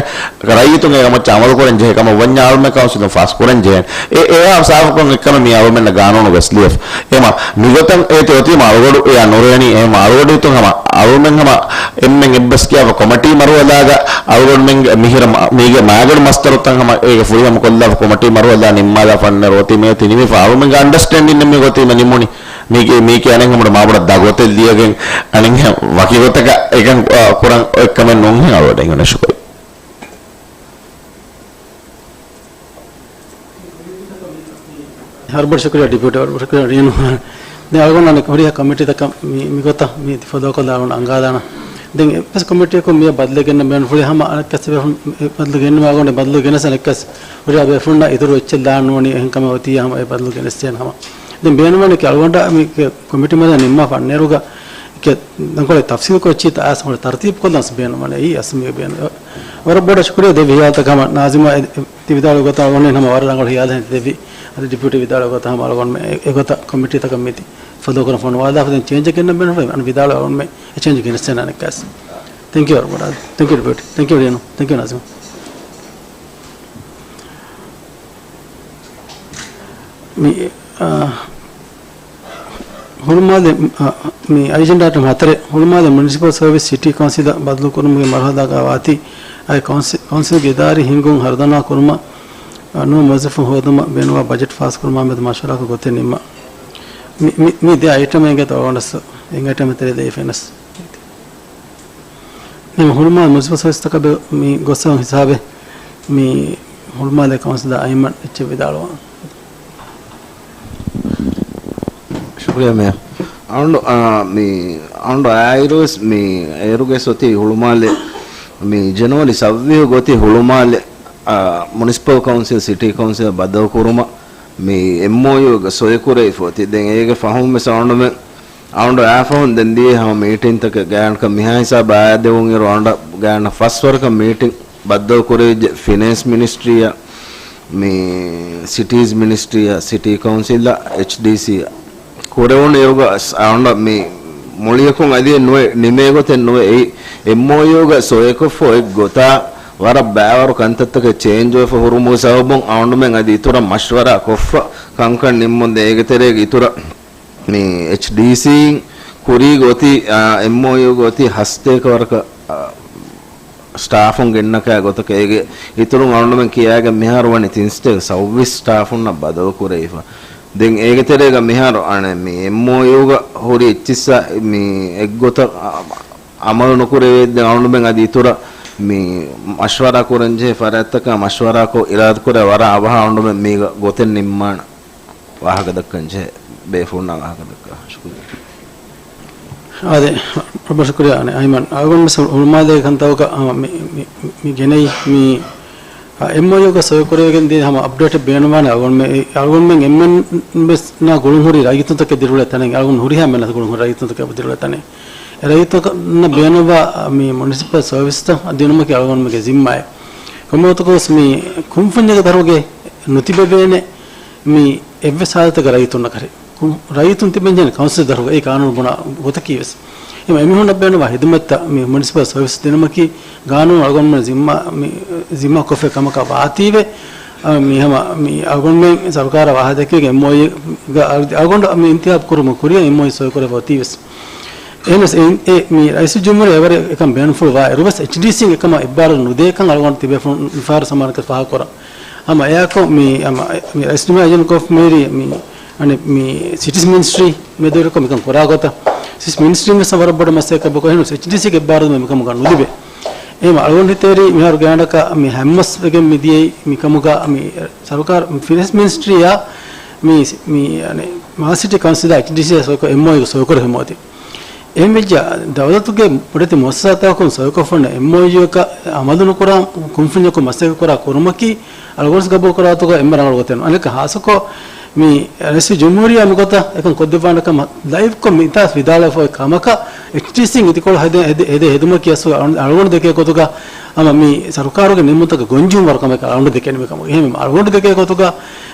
ރައްޔިތުން އޭގެ މައްޗަށް އަމަލުކުރަން ޖެހޭ ކަމަށް ވަންޏާ އަޅުމެން ކައުންސިލުން ފާސް ކުރަން ޖެހޭނެ. އެ، އެހާ ސާފުކޮށް އެއްކަމެއް މީ އަޅުމެންނަށް ގާނޫނު ވެސް ލިޔެފަ. އެމަ މިގޮތަށް އޭތި އޮތީމަ އަޅުގަޑު އެއާ ނުރޭނީ. އެހެމަ އަޅުގަޑު ހިތުން ހަމަ އަޅުމެން ހަމަ އެންމެން އެއްބަސް ކިޔާފަ ކޮމެޓީ މަރުވަލާގަ އަޅުގަނޑުމެންގެ މިހިރަ މަ-، މީގެ މާގަނޑު މަސްތަރުތައް ހަމަ އޭގެ ފުރިހަމަ ކޮށްލާފަ ކޮމެޓީ މަރުވަލާ ނިންމާލާ ފަންނަރު އޮތީ މޭތި ނިމިފަ އަޅުމެންގެ އަންޑަސްޓޭންޑިން މި ގޮތީމަ ނިމުނީ. މީގެ، މީކީ އަނެއް ހަމަ މާބޮޑަށް ދާ ގޮތެއް ލިޔަގެން އަނެއް ވަކި ގޮތަކަށް އެކަން، އާ، ކުރަން އެއްކަމެއް ނޫން ހެން އަޅުގަޑު އެނގުނެ ޝުކުރި. ހަރުބަރު ޝުކުރިޔާ ޑިޕިއުޓީ، ހަރުބަރު ޝުކުރިޔާ ރިޔަނު. ދެން އަޅުގަނޑު އަނެއް ހުރިހާ ކޮމިޓީތަކަށް މި، މިގޮތަށް މި ތި ފޮދޯކޮށްލާ އަޅުގަނޑު އަންގާދާނަ. ދެން އެއްވެސް ކޮމިޓީއަކުން މިއަށް ބަދަލެއް ގެންނަ ބޭނުން ފުޅި ހަމަ އަނެއްކަސް ބަދަލު ގެންނުމާ އަޅުގަނޑު ބަދަލު ގެނެސް އަނެއްކަސް ހުރިހާ ބޭފުޅުންނަށް އިތުރު އެއްޗެއް ލާން ނޫނީ އެހެން ކަމެއް އޮތީ ހަމަ އެ ބަދަލު ގެނެސްދޭން ހަމަ. ދެން ބޭނުންވަނީ އަޅުގަނޑަށް މި ކޮމިޓީ މަދަ ނިންމާ ފަންނޭރުގަ ތަންކޮޅެއް ތަފްސީލްކޮށް އެއްޗިއްތަ އާސް ހުރެ ތަރުތީބު ކޮށްލަން ބޭނުންވަނީ އެއީ އަސް މީގެ ބޭނު. ވަރަށް ބޮޑަށް ޝުކުރިޔާ ދެއްވި ހިޔާލުތަކަށް ހަމަ ނާޒިމާ ތި ވިދާޅުވި ގޮތަށް އަޅުގަނޑު ހަމަ ވަރަށް ރަނގަޅު ހިޔާލެއް ދެއްވި. އަދި ޑިޕިއުޓީ ވިދާޅުވި ގޮތަށް ހަމަ އަޅުގަނޑުމެ އެ ގޮތަށް ކޮމިޓީތަކަށް މިތި ފޮލޯ ކުރަން ފޮނުވާލާފަ ދެން ޗޭންޖެއް ގެންނަން ބޭނުން އަން ވިދާޅުވި އަޅުގަނޑުމެ އެ ޗޭންޖް ގެނެސްދޭނަން އަނެއްކާސް. ތެންކް ޔޫ ވަރަށް ބޮޑަށް. ތެންކް ޔޫ ޑިޕިއުޓީ. ތެންކް ޔޫ ރިޔަނު. ތެންކް ޔޫ ނާޒިމް. މި، އާ، ހުޅުމާލެ، އާ، މި އެޖެންޑާ އައިޓަމް ހަތަރެއް، ހުޅުމާލެ މުނިސިޕަލް ސަރވިސް ސިޓީ ކައުންސިލަށް ބަދަލުކުރުމުގެ މަރުހަލާގަ ވާތީ، އައި ކައުންސި-، ކައުންސިލްގެ އިދާރީ ހިންގުން ހަރުދަނާ ކުރުމަށް، އާ، ނުވަ މުވައްޒަފުން ހޯދުމަށް ބޭނުންވާ ބަޖެޓް ފާސްކުރުމާ މެދު މަޝްވަރާކޮށް ގޮތެއް ނިންމާ. މި، މި، މި ދެ އައިޓަމެއް ގެތޯ އަވަނަސް އެން އައިޓަމެއް ތެރޭ ދެ އެފް އެން އެސް. ނިމ ހުޅުމާލެ މުނިސިޕަލް ސަރވިސްތަކަށް މި ގޮއްސަވަން ހިސާބެއް މި ހުޅުމާލެ ކައުންސިލަރ އައިމަން އެއްޗެއް ވިދާޅުވާ. ޝުކުރިޔާ މޭޔަރ. އަޅުގަނޑު، އާ، މި އަޅުގަނޑު އާއިރުވެސް މި އޭރުގެ ސޮތީ ހުޅުމާލެ މި ޖަނަވަރީ ސައްވީހު ގޮތީ ހުޅުމާލެ، އާ، މުނިސިޕަލް ކައުންސިލް ސިޓީ ކައުންސިލް ބަދަލުކުރުމަށް މި އެމްއޯޔޫގަ ސޮއިކުރެވިފަ އޮތީ. ދެން އޭގެ ފަހުން ވެސް އަޅުގަނޑުމެން އަޅުގަނޑު އާފަހުން ދެން ދިޔައީ ހަމަ މީޓިންތަކެއް ގާތްގަނޑަކަށް މިހާ ހިސާބަށް އާދެވުން އިރު އަޅުގަނޑަށް ގާތްގަނޑަށް ފަސްވަރަކަށް މީޓިން ބައްދަލުކުރެވިއްޖެ ފިނޭންސް މިނިސްޓްރީއާ، މި ސިޓީޒް މިނިސްޓްރީއާ، ސިޓީ ކައުންސިލްއާ، އެޗްޑީސީއާ. ކުރެވުނު އިރުގަ އަޅުގަނޑަށް މި މުޅިއަކުން އަދި ނުވެ ނިމޭ ގޮތެއް ނުވެ އެއީ އެމްއޯޔޫގަ ސޮއިކޮށްފަ އޮތް ގޮތާ ވަރަށް ބައިވަރު ކަންތައްތަކެއް ޗޭންޖް ވެފަ ހުރުމުގެ ސަބަބުން އަޅުގަނޑުމެން އަދި އިތުރަށް މަޝްވަރާ ކޮށްފަ ކަންކަން ނިންމުން ދޭ. އޭގެ ތެރޭގަ އިތުރަށް މި އެޗްޑީސީއިން ކުރީގަ އޮތީ، އާ، އެމްއޯޔޫގަ އޮތީ ހަސަތޭކަ ވަރަކަށް، އާ، ސްޓާފުން ގެންނަކާ ގޮތަކަށް އޭގެ އިތުރުން އަޅުގަނޑުމެން ކިޔާގެން މިހާރު ވަނީ ތިންސަތޭކަ ސައުވީސް ސްޓާފުންނަށް ބަދަލު ކުރެވިފަ. ދެން އޭގެ ތެރޭގަ މިހާރު އަނެއް މި އެމްއޯޔޫގަ ހުރި އެއްޗިއްސާ މި އެއްގޮތަށް އަ-، އަމަލު ނުކުރެވޭ. ދެން އަޅުގަނޑުމެން އަދި އިތުރަށް މި މަޝްވަރާ ކުރަން ޖެހޭ ފަރާތްތަކާ މަޝްވަރާކޮށް އިރާދަކުރޭ ވަރަށް އަވަހަށް އަޅުގަނޑުމެން މީގަ ގޮތެއް ނިންމާނަން. ވާހަކަ ދައްކަން ޖެހޭ، ބޭފުޅުންނާ ވާހަކަ ދައްކާ. ޝުކުރިއްޔާ. އާދެ، ރައްބަ ޝުކުރިއްޔާ. އަނެއް އައިމަން، އަޅުގަނޑު ވެސް ހުޅުމާލޭގެ ކަންތައް އަ، މި، މި، މި ގެނައީ މި، އަ، އެމްއޯޔޫގަ ސޮއިކުރެވިގެން ދިޔަ ހަމަ އަޕްޑޭޓެއް ބޭނުންވާނެ. އަޅުގަނޑުމެ-، އަޅުގަނޑުމެން އެންމެން ވެސް ނާ ގުޅުންހުރި ރައްޔިތުންތަކެއް ދިރިއުޅޭ ތަނެއް، އަޅުގަނޑު ހުރިހާ އެންމެން ގުޅުންހުރި ރައްޔިތުންތަކެއް ދިރިއުޅޭ ތަނެއް. އެ ރައްޔިތުންނަށް ބޭނުންވާ މި މުނިސިޕަލް ސަރވިސްތައް ދިނުމަކީ އަޅުގަނޑުމެންގެ ޒިންމާއެއް. ކޮންމެވަގުތަކުވެސް މި ކުންފުންޏެއްގެ ދަށުގަ ނުތިބެވޭނެ މި އެއްވެސް ހާލަތެއްގަ ރައްޔިތުންނަށް ކަރެ. ކު-، ރައްޔިތުން ތިބެންޖެހޭނެ ކައުންސިލް ދަށުގަ އެއީ ގާނޫނު ބުނާ ގޮތަކީ ވެސް. އެހެން އެމީހުންނަށް ބޭނުންވާ ހިދުމަތްތައް މި މުނިސިޕަލް ސަރވިސް ދިނުމަކީ ގާނޫނު އަޅުގަނޑުމެން ޒިންމާ، މި ޒިންމާ ކޮށްފައި ކަމަކަށް ވާތީވެ، އާ، މި ހަމަ މި އަޅުގަނޑުމެން ސަރުކާރާ ވާހަކަ ދެއްކި އެމްއޯޔޫ ގަ އަޅު-، އަޅުގަނޑު މި އިންތިހާބު ކުރުމުގެ ކުރިއަށް އެމްއޯޔޫ ސޮއިކުރެއްވި އޮތީވެސް. އެހެނަސް އެ، އެ، މި ރައީސުލްޖުމްހޫރިއްޔާ އެވަރެ އެކަން ބޭނުންފުޅު ވާ އިރުވެސް، އެޗްޑީސީން އެކަމަށް އެއްބާރުލުން ނުދޭކަން އަޅުގަނޑު ތިބޭފުޅުން މިފަހަރު ސަމާނަކަށް ފާހަގަކުރަން. ހަމަ އެއާކު މި، ހަމަ މި ރައީސުލްޖުމްހޫރިއްޔާ އެޖެންޑާ ކޮފް މޭރީ މި، އަނެއް މި ސިޓީސް މިނިސްޓްރީ މެދުވެރިކޮށް މިކަން ކުރާ ގޮތަށް، ސިޓީސް މިނިސްޓްރީން ވެސް ވަރަށް ބޮޑަށް މަސައްކަތް ކޮށް އެހެނަސް އެޗްޑީސީގެ އެއްބާރުލުން މިކަމުގަ ނުލިބޭ. އެހެން އަޅުގަނޑު ހިތޭރި މިހާރު ގާނޑަކަށް މި ހަމަސް ވެގެން މިދިޔައީ މިކަމުގަ މި ސަރުކާރު ފިނޭންސް މިނިސްޓްރީއާ މި، މި، އަނެއް، މާލެ ސިޓީ ކައުންސިލާ އެޗްޑީސީއާ ސޮއިކޮށް އެމްއޯޔޫ ސޮއިކުރެއްވުމަށް އޮތީ. އެހެންވެއްޖެ ދައުލަތުގެ ބޮޑެތި މުއައްސަސާތަކުން ސޮއިކޮށްފަ އޮންނަ އެމްއޯޔޫއަކަށް އަމަލު ނުކުރާ ކުންފުންޏަކު މަސައްކަތް ކުރާ ކުރުމަކީ އަޅުގަނޑު ގަބޫލު ކުރާ ގޮތުގަ އެންމެ ރަނގަޅު ގޮތެއް ނޫން. އަނެއްކާ ހާއްސަކޮށް މި ރައީސުލްޖުމްހޫރިއްޔާ މިގޮތަށް އެކަން ކޮށްދެއްވާނެ ކަމަށް ލައިވްކޮށް މިތާ ވިދާޅުވެފަ އޮތް ކަމަކަށް އެޗްޑީސީން އިދިކޮޅު ހެދޭ، ހެދޭ، ހެދޭ ހެދުމަކީ އަސްލު އަޅު-، އަޅުގަނޑު ދެކޭ ގޮތުގަ ހަމަ މި ސަރުކާރުގެ ނިންމުންތަކަށް ގޮންޖެހުން ވަރު ކަމެއް އަޅުގަނޑު ދެކެނީ މިކަމުގަ. އެހެންވީމަ އަޅުގަނޑު ދެކޭ ގޮތުގަ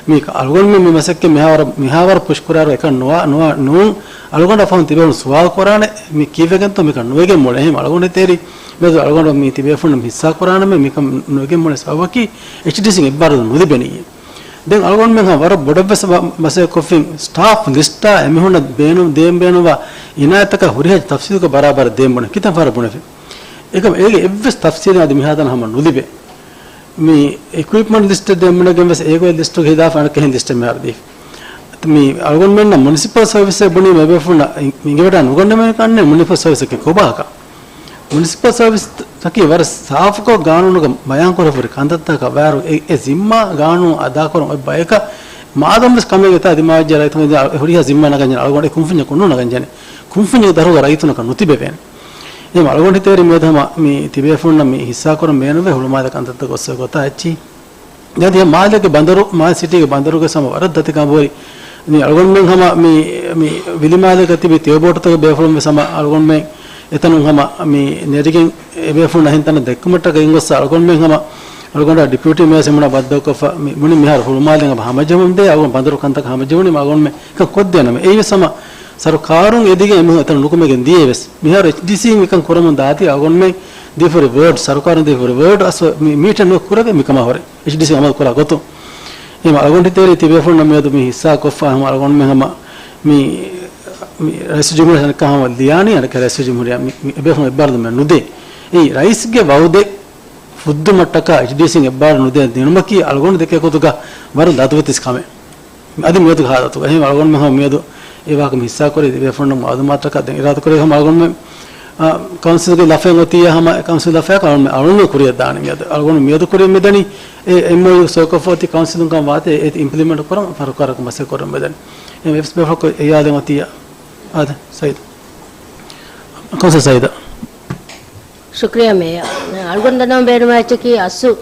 މި އަޅުގަނޑުމެން މި މަސައްކަތް މިހާވަރަށް، މިހާވަރަށް ޕުޝް ކުރާއިރު އެކަން ނުވާ، ނުވާ، ނޫން. އަޅުގަނޑަށް ފަހުން ތިބޭފުޅުން ސުވާލު ކުރާނެ މި ކީއްވެގެންތޯ މިކަން ނުވެގެން މިއުޅެނީ. އެހެންވީމަ އަޅުގަނޑު ހިތޭރި މިއަދު އަޅުގަނޑު މި ތިބޭފުޅުން ހިއްސާ ކުރާނަމޭ މިކަން ނުވެގެން މިއުޅޭ ސަބަބަކީ އެޗްޑީސީން އެއްބާރުލުން ނުލިބެނީ. ދެން އަޅުގަނޑުމެން ހަމަ ވަރަށް ބޮޑަށްވެސް މަ-، މަސައްކަތް ކޮށްފިން ސްޓާފް ލިސްޓާ އެމީހުންނަށް ބޭނުން، ދޭން ބޭނުންވާ އިނާޔަތްތަކާ ހުރިހާ ތަފްސީލުގެ ބަރާބަރަށް ދޭން ބުނެ ކިތަން ފަހަރަށް ބުނެފިން. އެކަމް އޭގެ އެއްވެސް ތަފްސީލެއް އަދި މިހާތަނަށް ހަމަ ނުލިބޭ. މި އިކުއިޕްމަންޓް ލިސްޓެއް ދޭން ބުނެގެން ވެސް އޭގޮތް ލިސްޓުގެ ހިލާފަށް އަނެއްކަހެން ލިސްޓެއް މިހާރު ދީފި. މި އަޅުގަނޑުމެންނަށް މުނިސިޕަލް ސަރވިސްއެއް ބުނީމަ އެބޭފުޅުންނަށް އިނގިވެޑާ ނުގަންނަމޭ ކަންނޭ މުނިސިޕަލް ސަރވިސަކީ ކޮބާކަން. މުނިސިޕަލް ސަރވިސްއަކީ ވަރަށް ސާފުކޮށް ގާނޫނުގަ ބަޔާންކުރެއްވި ކަންތައްތަކަށް ވާއިރު އެ، އެ ޒިންމާ ގާނޫނު އަދާކުރަން އޮތް ބަޔަކަށް މާދަމްވެސް ކަމެއް އެތާ ދިމާވެއްޖެ ރައްޔިތުން ހުރިހާ ޒިންމާ ނަގަންޖެހޭ އަޅުގަނޑު ކުންފުންޏަކު ނުނަގަންޖެހޭ. ކުންފުންޏެއްގެ ދަށުގަ ރައްޔިތުންނަކަށް ނުތިބެވޭނެ. އެހެން އަޅުގަނޑު ހިތޭރި މިއަދު ހަމަ މި ތިބޭފުޅުންނަށް މި ހިއްސާކުރަން ބޭނުންވޭ ހުޅުމާލެ ކަންތައްތައް ގޮއްސަ ގޮތާ އެއްޗިހި. ދެން މާލޭގެ ބަނދަރު، މާލެ ސިޓީގެ ބަނދަރުގެ ހަމަ ވަރަށް ދަތި ކަނބުވެރި. މި އަޅުގަނޑުމެން ހަމަ މި، މި ވިލިމާލޭގަ ތިބި ތިޔަބޯޓުތަކުގެ ބޭފުޅުން ވެސް ހަމަ އަޅުގަނޑުމެން އެތަނުން ހަމަ މި ނެރިގެން އެބޭފުޅުން އެހެން ތަނަށް ދެއްކުމަށްޓަކައި ގޮއްސަ އަޅުގަނޑުމެން ހަމަ އަޅުގަނޑާ ޑިޕިއުޓީ މޭޔަރ ހިމުނާ ބައްދަލުކޮށްފަ މި ބުނި މިހާރު ހުޅުމާލެއިން ހަމަ ހަމަޖެހުން ދޭ އަޅުގަނޑު ބަނދަރު ކަންތަކަށް ހަމަޖެހުނީ އަޅުގަނޑުމެން އެކަން ކޮށްދޭނަމޭ. އެއީވެސް ހަމަ ސަރުކާރުން އެދިގެން އެމީހުން އެތަނަށް ނުކުމެގެން ދިޔައީވެސް. މިހާރު އެޗްޑީސީން މިކަން ކުރަމުން ދާތީ އަޅުގަނޑުމެން ދީފަ ރިވާޑް، ސަރުކާރުން ދީފަ ރިވާޑް އަސް މި މީޓަށް ނުކުރެވޭ މިކަމާ ހުރެ. އެޗްޑީސީ އަމަލު ކުރާ ގޮތުން. އެހެން އަޅުގަނޑު ހިތޭރި ތިބޭފުޅުންނަށް މިއަދު މި ހިއްސާ ކޮށްފަ ހަމަ އަޅުގަނޑުމެން ހަމަ މި، މި ރައީސުލްޖުމްހޫރިއްޔާ ހަމަ ލިޔާނީ އަނެއްކާ ރައީސުލްޖުމްހޫރިއްޔާ މި، މި އެބޭފުޅުން އެއްބާރުލުމެއް ނުދޭ. އެއީ ރައީސްގެ ވައުދެއް ފުއްދުމަށްޓަކާ އެޗްޑީސީން އެއްބާރު ނުދޭ ދިނުމަކީ އަޅުގަނޑު ދެކޭ ގޮތުގަ ވަރަށް ލަދުވެތިސް ކަމެއް. އަދި މިއަދު ހާލަތުގަ. އެހެން އަޅުގަނޑުމެން ހަމަ މިއަދު އެ ވާހަކަ މި ހިއްސާކުރި ދިވެފުންނަށް މައުލޫމާތަކަށް ދެން އިރާދަކުރޭ ހަމަ އަޅުގަނޑުމެން، އާ، ކައުންސިލްގެ ލަފައެއް އޮތިއްޔާ ހަމަ އެ ކައުންސިލް ލަފައަކަށް އަޅުގަނޑުމެން އަޅުގަނޑު ކުރިއަށް ދާނެ މިއަދު. އަޅުގަނޑު މިއަދު ކުރިއަށް މިދަނީ އެ އެމްއޯޔޫ ސޮއިކޮށްފަ އޮތީ ކައުންސިލުން ކަމަށް ވާތީ އޭތި އިމްޕްލިމެންޓް ކުރަން ފަރުކާރަކު މަސައްކަތް ކުރަން މިދަނީ. އެ ވެސް ބޭފުޅަކު އެއާދެން އޮތިއްޔާ. އާދެ، ސައީދު. ކައުންސިލް ސައީދަށް. ޝުކްރިޔާ މޭޔަރ. އަޅުގަނޑު ދަންނަވަން ބޭނުންވާ އެއްޗަކީ އަސްލު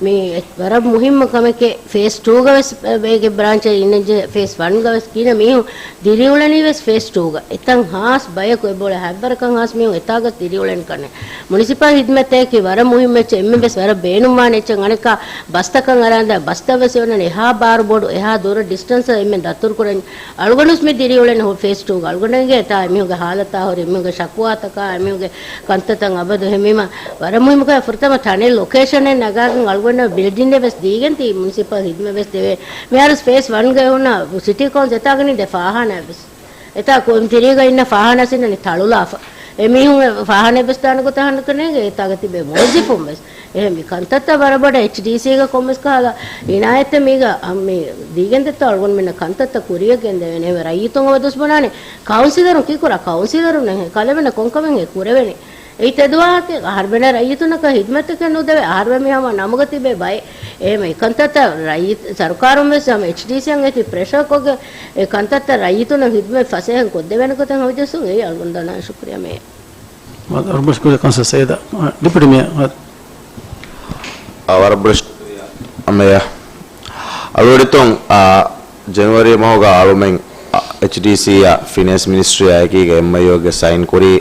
މި ވަރަށް މުހިއްމު ކަމެކޭ. ފޭސް ޓޫގަ ވެސް އޭގެ ބްރާންޗެއް އިންނަންޖެހޭ. ފޭސް ވަންގަ ވެސް ކިހިނެއް މީހުން ދިރިއުޅެނީ ވެސް ފޭސް ޓޫގަ. އެތަން ހާސް ބަޔަކު އެބައުޅޭ ހަތްވަރަކަށް ހާސް މީހުން އެތާގަ ދިރިއުޅެން ކަންނޭ. މުނިސިޕަލް ހިދްމަތަކީ ވަރަށް މުހިއްމު އެއްޗެއް. އެންމެން ވެސް ވަރަށް ބޭނުންވާނެ އެއްޗެއް. އަނެއްކާ ބަސްތަކަށް އަރާންދާ ބަސްތައް ވެސް އޮންނަން އެހާ ބާރު ބޮޑު، އެހާ ދުރަށް ޑިސްޓެންސް އެންމެން ދަތުރު ކުރަން. އަޅުގަނޑުވެސް މި ދިރިއުޅެން ހު-، ފޭސް ޓޫގަ. އަޅުގަނޑަށް އެނގޭ އެތާ އެމީހުންގެ ހާލަތާ ހުރި، އެމީހުންގެ ޝަކުވާތަކާ، އެމީހުންގެ ކަންތައްތައް އަބަދު ހެމީމަ ވަރަށް މުހިއްމު ކަމެއް. ފުރަތަމަ ޓަނެލް ލޮކޭޝަނެއް ނަގާގެން އަޅުގަނޑަށް ބިލްޑިންއެއް ވެސް ދީގެން ތީ މުނިސިޕަލް ހިދްމަތް ވެސް ދެވޭ. މިހާރު ފޭސް ވަންގައި ހުންނަ ސިޓީ ކައުންސިލް އެތާގަ ނިދޭ ފާހާނާ ވެސް. އެތާ ކޮން ތިރީގަ އިންނަ ފާހާނާ ސިންނަނީ ތަޅުލާފަ. އެމީހުން ފާހާނާ އެއްވެސް ދާނެ ގޮތަށް ހަނދުކަނެގެ އެތާގަ ތިބޭ މުވައްޒަފުން ވެސް. އެހެން މި ކަންތައްތައް ވަރަށް ބޮޑަށް އެޗްޑީސީގަ ކޮންމެސް ކަހަލަ އިނާޔަތެއް މީގަ މި ދީގެން ދެއްތޯ އަޅުގަނޑުމެންނަށް ކަންތައްތައް ކުރިޔަށް ގެންދެވޭނެ. އެހެން ރައްޔިތުން އަބަދުވެސް ބުނާނެ ކައުންސިލަރުން ކީކުރާ ކައުންސިލަރުން އެހެން ކަލޭމެންނަށް ކޮންކަމެއް ހޭ ކުރެވޭނެ. އެއީ ތެދު ވާހަކައެއް. އަހަރުމެންނަށް ރައްޔިތުންނަކަށް ހިދްމަތެއް ނުދެވޭ. އަހަރުމެން މި ހަމަ ނަމުގަ ތިބޭ ބައެއް. އެހެން އެ ކަންތައްތައް ރައްޔިތު، ސަރުކާރުން ވެސް ހަމަ އެޗްޑީސީއަށް އޭތި ޕްރެޝަރ ކޮށްގެން އެ ކަންތައްތައް ރައްޔިތުންނަށް ހިދްމަތް ފަސޭހައިން ކޮށްދެވޭނެ ގޮތަށް ހަމަޖައްސުން އެއީ އަޅުގަނޑު ދަންނަވާ. ޝުކުރިޔާ މޭޔަރ. ވަރަށް ބޮޑަށް ޝުކުރިޔާ ކައުންސިލަރ ސައީދަށް. އާ، ޑެޕިއުޓީ މޭޔަރ. އާ، ވަރަށް ބޮޑަށް ޝުކުރިޔާ މޭޔަރ. އަޅުގަނޑު އާ، ޖެނުއަރީ މަހުގަ އަޅުމެން، އާ، އެޗްޑީސީއާ ފިނޭންސް މިނިސްޓްރީއާ އެކީގަ އެމްއޯޔޫގެ ސައިން ކުރީ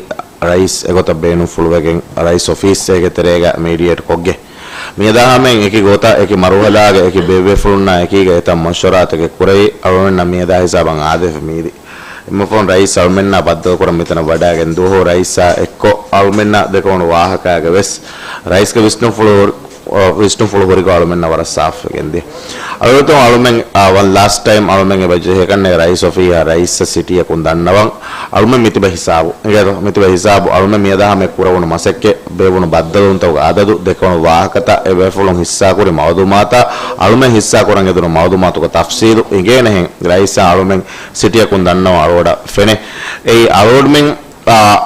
ރައީސް އެގޮތަށް ބޭނުންފުޅުވެގެން ރައީސް އޮފީސް އޭގެ ތެރޭގަ މީޑިއޭޓް ކޮށްގެން. މިއަދާ ހަމައިން އެކި ގޮތަށް އެކި މަރުހަލާގެ އެކި ބޭބޭފުޅުންނާ އެކީގަ އެތައް މަޝްވަރާތަކެއް ކުރެވި އަޅުމެންނަށް މިއަދާ ހިސާބަށް އާދޭފަ މީރި. އެންމެ ފަހުން ރައީސް އަޅުމެންނާ ބައްދަލުކުރަން މިތަނަށް ވަޑައިގެން ދުވަހު ރައީސާ އެއްކޮށް އަޅުމެންނާ ދެކެވުނު ވާހަކާގެ ވެސް ރައީސްގެ ވިސްނުންފުޅު ވިސްނުފުޅު ހުރިގޮތް އަޅުމެންނަށް ވަރަށް ސާފުވެގެންދިޔަ. އަޅުގަނޑު އަޅުމެން، އާ، ވަން ލާސްޓް ޓައިމް އަޅުމެން އެބަޖެހޭކަންނޭ ރައީސް އޮފީހާ ރައީސް ސިޓީއަކުން ދަންނަވަން. އަޅުމެން މިތިބަ ހިސާބު، އިނގޭތޯ؟ މިތިބަ ހިސާބު އަޅުމެން މިއަދާ ހަމަ ކުރެވުނު މަސައްކަތް، ބޭއްވުނު ބައްދަލުވުންތަކުގެ އަދަދު، ދެކެވުނު ވާހަކަތައް، އެބޭފުޅުން ހިއްސާކުރި މައުލޫމާތާ، އަޅުމެން ހިއްސާކުރަން އެދުނު މައުލޫމާތުގެ ތަފްސީލު އިނގޭނެހެން ރައީސާ އަޅުމެން ސިޓީއަކުން ދަންނަވަން އަޅުގަޑަށް ފެނޭ. އެއީ އަޅުގަޑުމެން، އާ،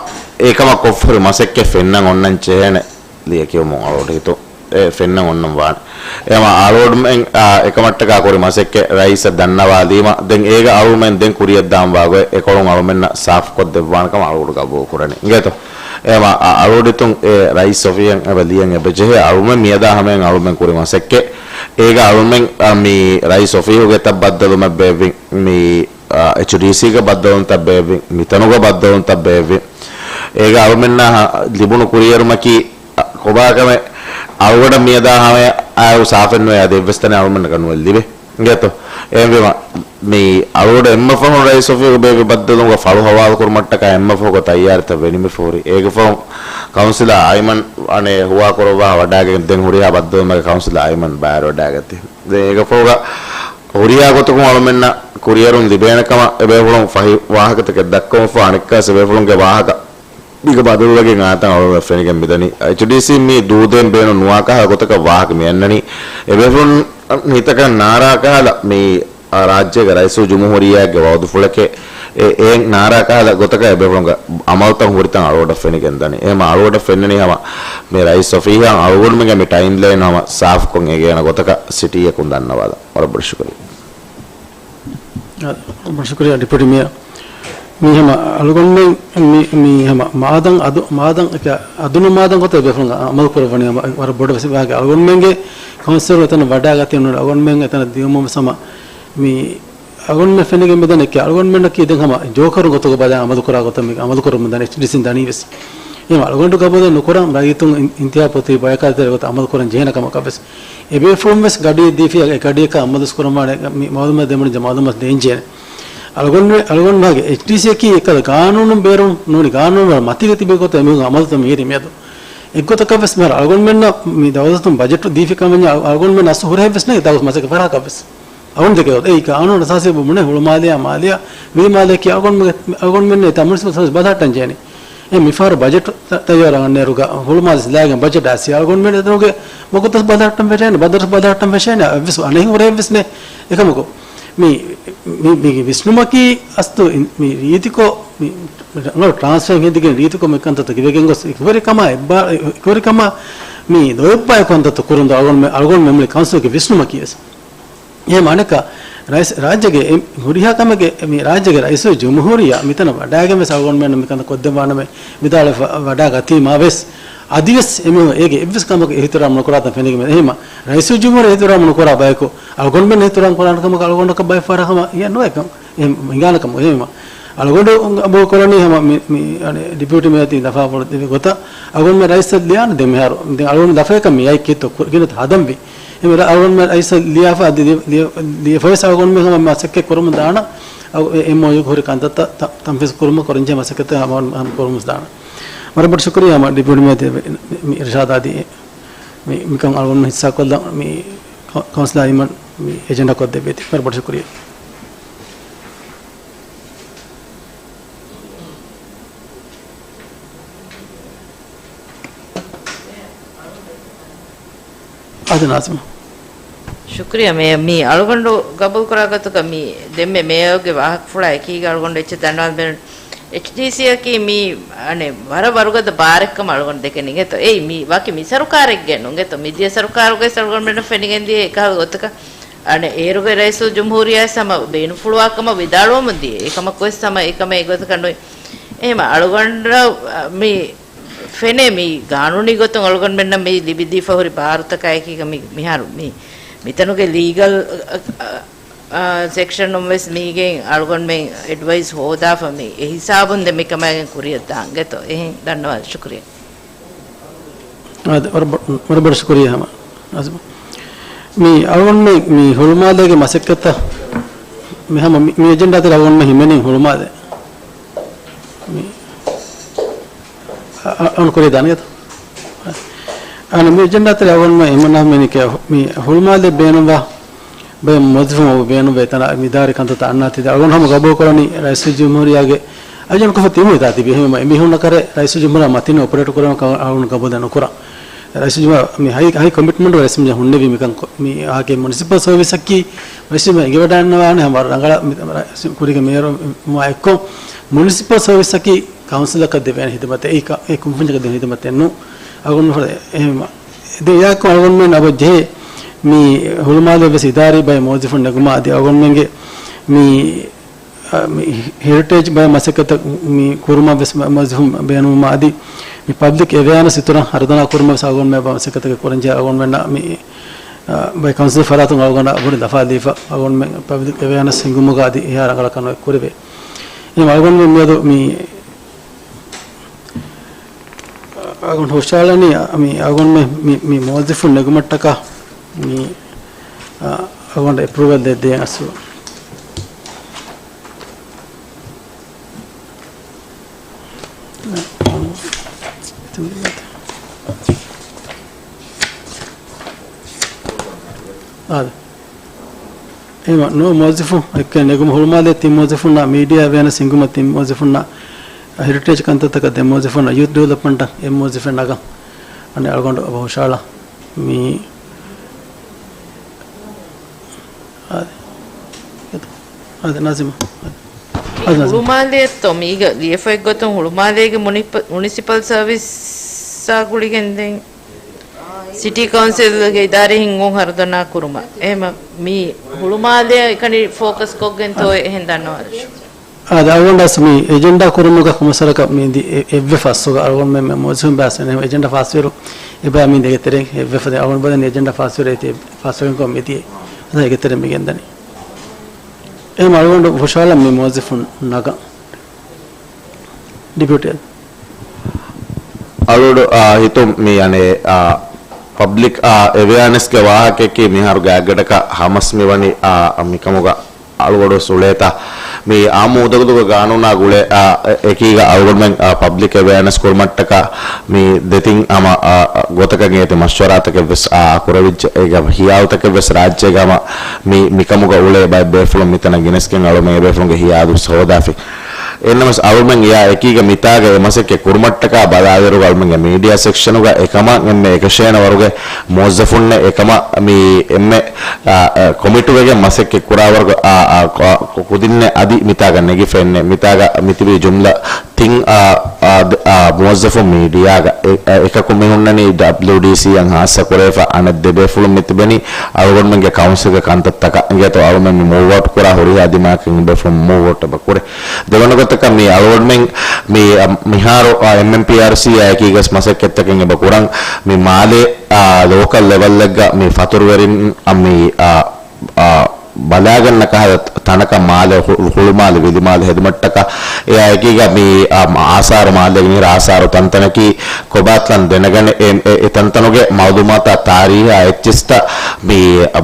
އެކަމަށް ކޮށްފަހުރި މަސައްކަތް ފެންނަން އޮންނަން ޖެހޭނެ. ލިޔެކިޔުމުން އަޅުގަޑު ހިތު، އެ ފެންނަން އޮންނަން ވާނެ. އެހެމަ އަޅުގަޑުމެން، އާ، އެކަމަށްޓަކާ ކުރި މަސައްކަތް ރައީސަށް ދަންނަވާލީމަ، ދެން އޭގަ އަޅުގަނޑުމެން ދެން ކުރިއަށްދާން ވާގޮތް އެކޮޅުން އަޅުގަނޑުމެންނަށް ސާފުކޮށްދެއްވާނެ ކަމަށް އަޅުގަޑު ގަބޫލު ކުރަނީ. އިނގޭތޯ؟ އެހެމަ އަ-، އަޅުގަޑު ހިތުން އެ ރައީސް އޮފީހަށް އެބަ ލިޔަން އެބަ ޖެހޭ އަޅުގަނޑުމެން މިއަދާ ހަމަޔަށް އަޅުގަނޑުމެން ކުރި މަސައްކަތް. އޭގަ އަޅުގަނޑުމެން، އަ، މި ރައީސް އޮފީހުގެ އެތައް ބައްދަލުމެއް ބޭއްވިން. މި އާ، އެޗްޑީސީގެ ބައްދަލުވުންތައް ބޭއްވިން، މިތަނުގަ ބައްދަލުވުންތައް ބޭއްވިން. އޭގަ އަޅުމެންނާ ހަ-، ލިބުނު ކުރިއެރުމަކީ، އަ، ކޮބާކަމެއް އަޅުގަޑަށް މިއަދާ ހަމަޔަށް އާއެއު ސާފެއްނުވޭ އަދި އެއްވެސް ތަނެއް އަޅުމެންނަކަށް ނުވެ ލިބޭ. އިނގޭތޯ؟ އެހެންވީމަ، މި އަޅުގަޑަށް އެންމެ ފަހުން ރައީސް އޮފީހުގެ ބޭއްވި ބައްދަލުވުމުގަ ފަޅު ހަވާލު ކުރުމަށްޓަކާ އެންމެ ފަހުގަ ތައްޔާރުތައް ވެނިމިފަ ހުރި. އޭގެ ފަހުން ކައުންސިލަރ އައިމަން އަނެއް ހުވާ ކުރައްވާ ވަޑާގެން ދެން ހުރިހާ ބައްދަލުވުމެއްގަ ކައުންސިލަރ އައިމަން ބައިވެރިވަޑާގަތީ. ދެން އޭގެ ފަހުގަ ހުރިހާ ގޮތަކުން އަޅުމެންނަށް ކުރިއެރުން ލިބޭނެ ކަމަށް އެބޭފުޅުން ފަހި ވާހަކަތަކެއް ދައްކަމުންފަހު އަނެއްކާސް އެބޭފުޅުންގެ ވާހަކަ މީގަ ބަދަލުވެގެން އާތަން އަޅުގަނޑަށް ފެނިގެން މިދަނީ. އެޗްޑީސީ މީ ދޫދޭން ބޭނުން ނުވާކަހަލަ ގޮތަކަށް ވާހަކަ މި އަންނަނީ. އެބޭފުޅުން ހިތަކަށް ނާރާ ކަހަލަ މީ ރާއްޖޭގެ ރައީސުލްޖުމްހޫރިއްޔާގެ ވައުދުފުޅެކޭ. އެ، އެ ނާރާ ކަހަލަ ގޮތަކަށް އެބޭފުޅުންގެ އަމަލުތައް ހުރިތަން އަޅުގަޑަށް ފެނިގެން ދަނީ. އެހެމަ އަޅުގަޑަށް ފެންނަނީ ހަމަ މި ރައީސް އޮފީހާ އަޅުގަނޑުމެންގެ މި ޓައިމް ލައިން ހަމަ ސާފުކޮށް އެނގޭނެ ގޮތަކަށް ސިޓީއަކުން ދަންނަވާލަން. ވަރަށް ބޮޑަށް ޝުކުރިއްޔާ. އާ، ވަރަށް ޝުކުރިއްޔާ ޑެޕިއުޓީ މޭޔަރ. މީ ހަމަ އަޅުގަނޑުމެން މި، މީ ހަމަ މާދަން އަދު، މާދަން އެކަ އަދުނު މާދަން ގޮތަށް ބޭފުޅުން އަމަލު ކުރައްވަނީ ހަމަ ވަރަށް ބޮޑަށް ވެސް ވާގެ އަޅުގަނޑުމެންގެ ކައުންސިލަރު އެތަނަށް ވަޑާގަތީ ނޫން އަޅުގަނޑުމެން އެތަނަށް ދިޔުމުން ވެސް ހަމަ މި އަޅުގަނޑުމެން ފެނިގެން މިދަނީ އެކި އަޅުގަނޑުމެންނަކީ ދެން ހަމަ ޖޯކަރު ގޮތުގަ ބަލާ އަމަލުކުރާ ގޮތަށް މި އަމަލުކުރަމުން ދަނީ އެޗްޑީސީން ދަނީ ވެސް. އެހެން އަޅުގަނޑު ގަބޫލެއް ނުކުރަން ރައްޔިތުން އިން-، އިންތިހާބު ފޮތު ބަޔަކާ ދޭ ގޮތަށް އަމަލުކުރަން ޖެހޭނެ ކަމަކަށް ވެސް. އެބޭފުޅުން ވެސް ގަޑިއެއް ދީފި އެ ގަޑިއަކަށް އަމަލުސް ކުރަމާނެ މި މައުލޫމާތު ދެމުން ޖެ މައުލޫމާތު ދޭން ޖެހޭނެ. އަޅުގަނޑު، އަޅުގަނޑުގެ އެޗްޑީސީއަކީ އެކަލަ ގާނޫނުން ބޭރުން ނޫނީ ގާނޫނު ވަރަށް މަތީގަ ތިބި ގޮތަށް އެމީހުން އަމަލުތައް މިހިރީ މިއަދު. އެއްގޮތަކަށް ވެސް މިހާރު އަޅުގަނޑުމެންނަށް މި ދައުލަތުން ބަޖެޓު ދީފި ކަމަށް އަޅު-، އަޅުގަނޑުމެން އަސްލު ހުރެހެއް ވެސް ނެތް ދައުލަތު މަސައްކަތް ފަރާކަށް ވެސް. އަޅުގަނޑު ދެކެ ގޮތަށް އެއީ ގާނޫނު އަސާސީ ބުނެ ހުޅުމާލެއާ މާލެއާ ވީމާލެއަކީ އަޅުގަނޑުމެން، އަޅުގަނޑުމެންނަށް އެތައް މުނިސިޕަލް ސަރވިސް ބަލަހައްޓަން ޖެހޭނެ. އެ މިފަހަރު ބަޖެޓް ތަ-، ތައްޔާރު އަންނައިރުގަ ހުޅުމާލެ ލާގެން ބަޖެޓް އައިސް އަޅުގަނޑުމެން އެތަނުގެ ވަގުތު ބަލަހައްޓަން ފެށޭނެ، ބަދަރު ބަލަހައްޓަން ފެށޭނެ، އެއްވެސް އަނެއް ހުރެއްވެސް ނެ. އެކަމަކު މި، މި، މި ވިސްނުމަކީ އަސްލު އިން-، މި ރީތިކޮށް، މި ރަނގަޅު ޓްރާންސްފާއިން ހެދިގެން ރީތިކޮށް މި ކަންތައްތައް ކިބެގެން ގޮސް އެކުވެރިކަމާ އެއްބާ-، އެކުވެރިކަމާ މި ލޯތްބާއި ކަންތައްތައް ކުރަން ދޯ އަޅުގަނޑުމެ-، އަޅުގަނޑުމެން މުޅި ކައުންސިލްގެ ވިސްނުމަކީ ވެސް. އެހެން އަނެއްކާ، ރައީސް، ރާއްޖޭގެ އެ ހުރިހާ ކަމެއްގެ މި ރާއްޖޭގެ ރައީސުލްޖުމްހޫރިއްޔާ މިތަނަށް ވަޑާގެން ވެސް އަޅުގަނޑުމެންނަށް މިކަންތައް ކޮށްދެއްވާނަމޭ ވިދާޅުވެފަ ވަޑާގަތީމާ ވެސް، އަދިވެސް އެމީހުން އޭގެ އެއްވެސް ކަމަކަށް އިހުތިރާމް ނުކުރާތަން ފެނިގެން އެހެމަ ރައީސުލްޖުމްހޫރިއްޔާ އިހުތިރާމް ނުކުރާ ބަޔަކު އަޅުގަނޑުމެން އިހުތިރާމް ކުރާނެ ކަމަކަށް އަޅުގަނޑަކަށް ބައެއްފަހަރަށް ހަމަ އިނގޭ ނުވޭ ކަން. އެހެން ހިނގާނެ ކަމަކު އެހެމަ އަޅުގަނޑު ގަބޫލު ކުރަނީ ހަމަ މި، މި، އަނެ، ޑެޕިއުޓީ މޭޔަރ ތި ދަފާފުޅު ދެއްވި ގޮތަށް އަޅުގަނޑުމެން ރައީސަށް ލިޔާނެ ދެން މިހާރު. ދެން އަޅުގަނޑު ދަފައަކަށް މި އައި ކީއްތޯ ކު-، ގިނަ ހަދަންވީ. އެމެ ރަ-، އަޅުގަނޑުމެން ރައީސަށް ލިޔާފަ އަދި ލިޔ-، ލިޔަ-، ލިޔަފަވެސް އަޅުގަނޑުމެން ހަމަ މަސައްކަތް ކުރަމުން ދާނަ. އަ-، އެ-، އެމްއޯޔޫ ހުރި ކަންތައްތައް ތަ-، ތަންފީޒު ކުރުމަށް ކުރަންޖެހޭ މަސައްކަތްތައް ހަމަ، ހަމަ ކުރަމުން ދާނަ. ވަރަށް ބޮޑަށް ޝުކުރިއްޔާ ހަމަ ޑެޕިއުޓީ މޭޔަރ މި، މި އިރުޝާދާ ދީ މި، މިކަން އަޅުގަނޑު ހިއްސާކޮށްލަން މި ކަ-، ކައުންސިލަރ އައިމަން މި އެޖެންޑާ ކޮށްދެއްވީތީ. ވަރަށް ބޮޑަށް ޝުކުރިއްޔާ. އާދެ ނާޒިމް. ޝުކުރިއްޔާ މޭޔަރ. މި އަޅުގަނޑު ގަބޫލުކުރާ ގޮތުގަ މި ދެންމެ މޭޔަރގެ ވާހަކަފުޅާ އެކީގަ އަޅުގަނޑު އެއްޗެއް ދަންނަވާލަން ބޭނުން. އެޗްޑީސީއަކީ މީ، އަނެއް، ވަރަށް ވަރުގަދަ ބާރެއްކަމަށް އަޅުގަނޑު ދެކެނީ އިނގޭތޯ. އެއީ މީ ވަކި މި ސަރުކާރެއްގެ ނޫން އިނގޭތޯ. މިދިޔަ ސަރުކާރުގައި އަޅުގަނޑުމެންނަށް ފެނިގެންދިޔަ އެކަހަލަ ގޮތަކަށް، އަނެއް، އޭރުގެ ރައީސުލްޖުމްހޫރިއްޔާ ހަމަ ބޭނުންފުޅުވާ ކަމަށް ވިދާޅުވަމުން ދިޔަ. އެކަމަކުވެސް ހަމަ އެކަމެއް އެގޮތަކަށް ނުވޭ. އެހެމަ އަޅުގަނޑަށް މި ފެނޭ މި ގާނޫނީ ގޮތުން އަޅުގަނޑުމެންނަށް މި ލިބިދީފަ ހުރި ބާރުތަކާއެކީގަ މި، މިހާރު މި، މިތަނުގެ ލީގަލް، އަ، އަ، އަ، ސެކްޝަނުން ވެސް މީގެން އަޅުގަނޑުމެން އެޑްވައިސް ހޯދާފަ މި އެހިސާބުން ދެން މިކަމާގެން ކުރިއަށް ދާން އިނގޭތޯ. އެހެން ދަންނަވާލަން. ޝުކުރިއްޔާ. އާދެ، ވަރަށް ބޮ-، ވަރަށް ބޮޑަށް ޝުކުރިއްޔާ ހަމަ. އާޒިމް. މި އަޅުގަނޑުމެން މި ހުޅުމާލޭގެ މަސައްކަތަށް މި ހަމަ މި، މި އެޖެންޑާ ތެރޭ އަޅުގަނޑުމެން ހިމެނީ ހުޅުމާލެ. މި އަ-، އަ-، އަޅުގަނޑު ކުރިއަށް ދާނެ އިނގޭތޯ. އަނެއް މި އެޖެންޑާތެރޭ އަޅުގަނޑުމެން އެމަނާ މިނިކެ މި ހުޅުމާލެ ބޭނުންވާ ބައެއް މުވައްޒަފުން އޮވެ ބޭނުންވޭ ތަނާ މި އިދާރީ ކަންތައްތައް އަންނާތީ އަޅުގަނޑު ހަމަ ގަބޫލުކުރަނީ ރައީސުލްޖުމްހޫރިއްޔާގެ އަޖަން ކޮށްފަ ތިބުމު އިތާ ތިބި އެހެންވީމަ އެމީހުންނަށް ކަރެ ރައީސުލްޖުމްހޫރިއްޔާ މަތިން އޮޕަރޭޓް ކުރެވުނު ކަމަށް އަޅުގަނޑު ގަބޫލެއް ނުކުރަން. ރައީސުލްޖުމްހޫރިއްޔާ މި ހައި، ހައި ކޮމިޓްމަންޓް ރައީސުލްޖުމްހޫރިއްޔާ ހުންނެވީ މިކަން ކޮ-، މި އާގެ މުނިސިޕަލް ސަރވިސަކީ ރައީސުލްޖުމްހޫރިއްޔާ އެނގިވަޑައިގަންނަވާނެ ހަމަ ރަނގަޅަށް މި-، މި-، ކުރީގެ މޭޔަރު މާ އެއްކޮށް މުނިސިޕަލް ސަރވިސަކީ ކައުންސިލަކަށް ދެވޭނެ ހިދުމަތެއް، އެއީ ކަ-، އެ ކުންފުންޏަކަށް ދެވޭނެ ހިދުމަތެއް ނޫން. އަޅުގަނޑު އެހެންވީމަ ދެން އެއާއެކު އަޅުގަނޑުމެން އަބަ ޖެހޭ މި ހުޅުމާލެ ވެސް އިދާރީ ބައެއް މުވައްޒަފުން ނެގުމާ އަދި އަޅުގަނޑުމެންގެ މި، އަ، މި ހެރިޓޭޖް ބައެއް މަސައްކަތަށް މި ކުރުމަށް ވެސް މަ-، މުވައްޒަފުން ބޭނުންވުމާ އަދި މި ޕަބްލިކް އެވެއާނަސް އިތުރަށް ހަރުދަނާ ކުރުމަށް ވެސް އަޅުގަނޑުމެން ބައެއް މަސައްކަތެއް ކުރަންޖެހޭ އަޅުގަނޑުމެންނަށް މި، އަ، ބައެއް ކައުންސިލް ފަރާތުން އަޅުގަނޑަށް ބުރި ލަފާ ދީފަ އަޅުގަނޑުމެން ޕަބްލިކް އެވެއާނަސް ހިންގުމުގަ އަދި އެހާ ރަނގަޅަކަށް ނުއެއް ކުރެވޭ. އެހެން އަޅުގަނޑުމެން މިއަދު މި އަޅުގަނޑު ހުށަހަޅަނީ، މި އަޅުގަނޑުމެން މި، މި މުވައްޒަފުން ނެގުމަށްޓަކާ މި، އަ، އަޅުގަނޑު އެޕްރޫވަލް ދޭ، ދޭން އަސްލު. އާދެ. އެހެންވީމަ ނޫ މުވައްޒަފުން އެއްކައެއް ނެގުމަށް ހުޅުމާލޭ ތިން މުވައްޒަފުންނާ މީޑިއާ އެވެއަނަސް ހިންގުމަށް ތިން މުވައްޒަފުންނާ ހެރިޓޭޖް ކަންތައްތަކަށް ދެ މުވައްޒަފުންނާ ޔޫތު ޑިވެލޮޕްމަންޓަށް އެއް މުވައްޒަފެއް ނަގަން. އަނެއް އަޅުގަނޑު އަބަ ހުށަހަޅާ މި އާދެ. އާދެ، ނާޒިމާ. އާދެ. އާދެ، ނާޒިމާ. ހުޅުމާލެއަށްތޯ މީގަ ލިޔެފައި ގޮތުން ހުޅުމާލޭގެ މުނިޕ-، މުނިސިޕަލް ސަރވިސްއާ ގުޅިގެން ދެން ސިޓީ ކައުންސިލްގެ އިދާރީ ހިންގުން ހަރުދަނާ ކުރުމަށް. އެހެމަ މި ހުޅުމާލެއަށް އެކަނި ފޯކަސް ކޮށްގެން ތޯ އެހެން ދަންނަވާލަށް. އާދެ، އަޅުގަނޑަސް މި އެޖެންޑާ ކުރުމުގަ ކޮމިސަރަކަށް މި ދި-، އެ-، އެއްވެ ފަސްވަގަ އަޅުގަނޑުމެން މެ މުވައްޒަފުން ބާސް އެން އެޖެންޑާ ފާސްވިއިރު އެބަ މި ދެގެ ތެރެ އެއްވެ ފަދަ އަޅުގަނޑު ބަލަނީ އެޖެންޑާ ފާސްވިއިރު އޭތި ފާސްވެގެން ކޮށް މި ދިޔަ. އަދަ އޭގެ ތެރެ މި ގެންދަނީ. އެހެމަ އަޅުގަނޑު ހުށަހަޅަން މި މުވައްޒަފުން ނަގަން. ޑިޕިއުޓީ. އަޅުގަނޑު، އާ، ހިތުން މި އަނެއް، އާ، ޕަބްލިކް، އާ، އެވެއާނެސްގެ ވާހަކައަކީ މިހާރު ގާތްގަނޑަކަށް ހަމަސް މިވަނީ، އާ، މިކަމުގަ އަޅުގަނޑު ސުޅޭތާ. މި އާއްމު އުދަގުދުގެ ގާނޫނާ ގުޅޭ، އާ، އެ-، އެކީގަ އަޅުގަނޑުމެން، އާ، ޕަބްލިކް އެވެއާނެސް ކުރުމަށްޓަކާ މި ދެތިން ހަމަ، އާ، ގޮތަކަށް އޭތި މަޝްވަރާތަކެއް ވެސް، އާ، ކުރެވިއްޖެ. އޭގެ ހިޔާލުތަކެއް ވެސް ރާއްޖޭގަ ހަމަ މި، މިކަމުގަ އުޅޭ ބައެއް ބޭފުޅުން މިތަނަށް ގެނެސްގެން އަޅުމެން އެ ބޭފުޅުންގެ ހިޔާލު ވެސް ހޯދާފި. އެންނަމަސް އަޅުމެން އެއާ އެކީގަ މިތާގަ އެ މަސައްކަތް ކުރުމަށްޓަކާ ބަލާލިއިރު އަޅުމެންގެ މީޑިއާ ސެކްޝަނުގަ އެކަމަށް އެންމެ އެކަށޭނަ ވަރުގެ މުވައްޒަފުންނެއް އެކަމަށް މި އެންމެ، އާ، އާ، ކޮމިޓުވެގެން މަސައްކަތް ކުރާވަރުގެ އާ، އާ، ކު-، ކު-، ކުދިންނެއް އަދި މިތާގަ ނެގިފައެއްނެއް. މިތާގަ މިތިބީ ޖުމްލަ ތިން، އާ، އާ، ދ-، އާ، މުވައްޒަފުން މީޑިއާގަ އެ-، އެ-، އެކަކު މި ހުންނަނީ ޑަބްލިއުޑީސީއަށް ހާއްސަ ކުރެވިފަ އަނެއް ދެ ބޭފުޅުން މި ތިބެނީ އަޅުގަނޑުމެންގެ ކައުންސިލްގެ ކަންތައްތަކަށް. އިނގޭތޯ އަޅުމެން މި މޫވް އައުޓް ކުރާ ހުރިހާ ދިމާއަކަށް ބޭފުޅުން މޫވް އައުޓް އެބަ ކުރޭ. ދެވަނަ ގޮތަކަށް މި އަޅުގަނޑުމެން މި، އަ، މިހާރު، އަ، އެމްއެމްޕީއާރްސީއާ އެކީގަސް މަސައްކަތްތަކެއް އެބަ ކުރަން. މި މާލޭ، އަ، ލޯކަލް ލެވަލްއެއްގަ މި ފަތުރުވެރިން، އަ، މި، އަ، އަ، ބަލާގަންނަ ކަހަލަ ތަނަކަށް މާލެ ހު-، ހުޅުމާލެ ވިލިމާލެ ހެދުމަށްޓަކާ އެއާ އެކީގަ މި، އަ، އާސާރު މާލޭގެ މިހިރަ އާސާރު ތަންތަނަކީ ކޮބާތްލަން ދެނެގަނެ އެ، އެ، އެ ތަންތަނުގެ މައުލޫމާތާ ތާރީހާ އެއްޗިސްތައް މި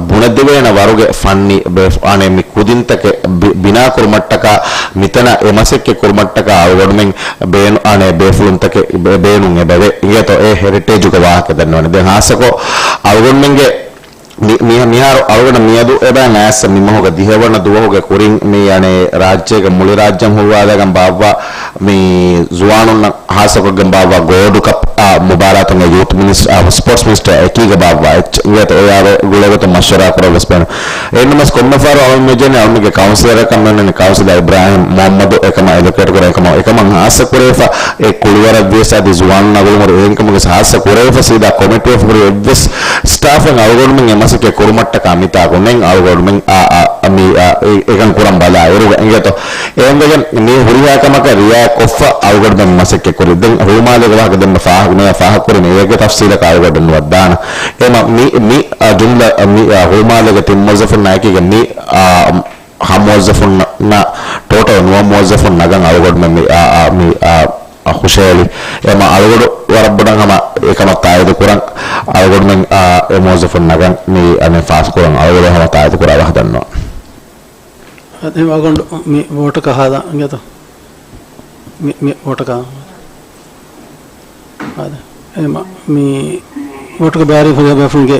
ބުނެދެވޭނެ ވަރުގެ ފަންނި ބޭފު-، އަނެ މި ކުދިންތަކެއް ބި-، ބިނާ ކުރުމަށްޓަކާ މިތަނަށް އެ މަސައްކަތް ކުރުމަށްޓަކާ އަޅުގަނޑުމެން ބޭނު-، އަނެ ބޭފުޅުންތަކެއް ބޭ-، ބޭނުން އެބަވޭ. އިނގޭތޯ އެ ހެރިޓޭޖުގެ ވާހަކަ ދަންނަވަނީ. ދެން ހާއްސަކޮށް އަޅުގަނޑުމެންގެ މި-، މި-، މިހާރު އަޅުގަނޑަށް މިއަދު އެބައިން އައިސް މި މަހުގެ ދިހަވަނަ ދުވަހުގެ ކުރިން މި އަނެއް ރާއްޖޭގެ މުޅި ރާއްޖެން ހުޅުވާލައިގެން ބާއްވާ މި ޒުވާނުންނަށް ހާއްސަކޮށްގެން ބާއްވާ ގޯލްޑް ކަޕް، އާ، މުބާރާތުން އެ ޔޫތު މިނިސް-، އާ، ސްޕޯޓްސް މިނިސްޓަރ އެކީގަ ބާއްވާ އެއްޗެއް. އިނގޭތޯ އެއާ ގުޅޭގޮތުން މަޝްވަރާ ކުރަން ވެސް ބޭނުން. އެހެންނަމަސް ކޮންމެ ފަހަރު އަޅުގަނޑު މި ޖެހެނީ އަޅުގަނޑުގެ ކައުންސިލަރަކަށް މި އޮންނަނީ ކައުންސިލަރ އިބްރާހިމް މުހައްމަދު އެކަމަށް އެލޮކޭޓް ކުރަން އެކަމަށް، އެކަމަށް ހާއްސަ ކުރެވިފަ އެ ކުޅިވަރަށް ވިޔަސް އަދި ޒުވާނުން އަގުލުމުރު އެހެންކަމުގެ ހާއްސަ ކުރެވިފަ ސީދާ ކޮމިޓީ އޮފް ހުރި އެއްވެސް ސްޓާފެއް އަޅުގަނޑުމެން އެ މަސައްކަތް ކުރުމަށްޓަކާ މިތާކު ނެތް. އަޅުގަނޑުމެން އާ، އާ، މި، އާ، އެ-، އެކަން ކުރަން ބަލާ އިރުގަ އިނގޭތޯ. އެހެންވެގެން މި ހުރިހާ ކަމަކަށް ރިއާޔަތް ކޮށްފަ އަޅުގަނޑުމެން މަސައްކަތް ކުރި. ދެން ހުޅުމާލޭގެ ވާހަކަ ދެންމެ ފާހަގަ ނުވެ ފާހަގަ ކުރި މި އޭގެ ތަފްސީލަކަށް އަޅުގަނޑު ނުވައްދާނަ. އެމަ މި، މި، އާ، ޖުމްލަ، މި، އާ، ހުޅުމާލޭގެ ތިން މުވައްޒަފުންނާ އެކީގަ މި، އާ، ހަ މުވައްޒަފުންނަށް ޓޯޓަލް ނުވަ މުވައްޒަފުން ނަގަން އަޅުގަނޑުމެން މި، އާ، އާ، މި، އާ، އާ، ހުށަހެޅި. އެމަ އަޅުގަނޑު ވަރަށް ބޮޑަށް ހަމަ އެކަމަށް ތާއީދު ކުރަން އަޅުގަނޑުމެން، އާ، އެ މުވައްޒަފުން ނަގަން މި އަނެއް ފާސް ކުރަން އަޅުގަނޑު ހަމަ ތާއީދު ކުރާ ވާހަކަ ދަންނަވަން. އަދި އަޅުގަނޑު މި ވޯޓަކަށް ހާދަ އިނގޭތޯ؟ މި، މި ވޯޓަކަށް ހާދަ. އެމަ މި ވޯޓުގެ ބައިވެރި ހުރިހާ ބޭފުޅުންގެ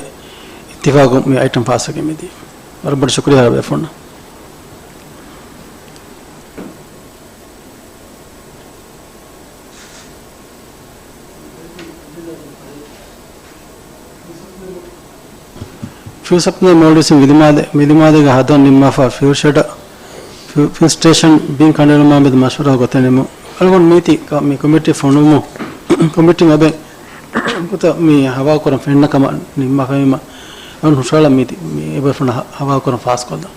އިއްތިފާގުން މި އައިޓަމް ފާސްވެގެން މިދީ. ވަރަށް ބޮޑަށް ޝުކުރިއްޔާ ބޭފުޅުންނަށް. ފިލް ސަޕްލައި މޯލްޑިވްސް ވިލިމާލެ، ވިލިމާލޭގަ ހަދަން ނިންމާފަ ފިލް ޝެޑަށް، ފިލް، ފިލް ސްޓޭޝަން ބިން ކަނޑައެޅުމާ މެދު މަޝްވަރާ ގޮތެއް ނިމުން. އަޅުގަނޑު މީތި ކަ-، މި ކޮމިޓީ ފޮނުވުމުން، ކޮމިޓީން އެބަ ގޮތަށް މި ހަވާކުރަން ފެންނަ ކަމަށް ނިންމާފައިވީމަ، އަޅުގަނޑު ހުށަހަޅަން މީތި މި އެބޭފުޅުންނަށް ހަ-، ހަވާކުރަން ފާސްކޮށްލަން.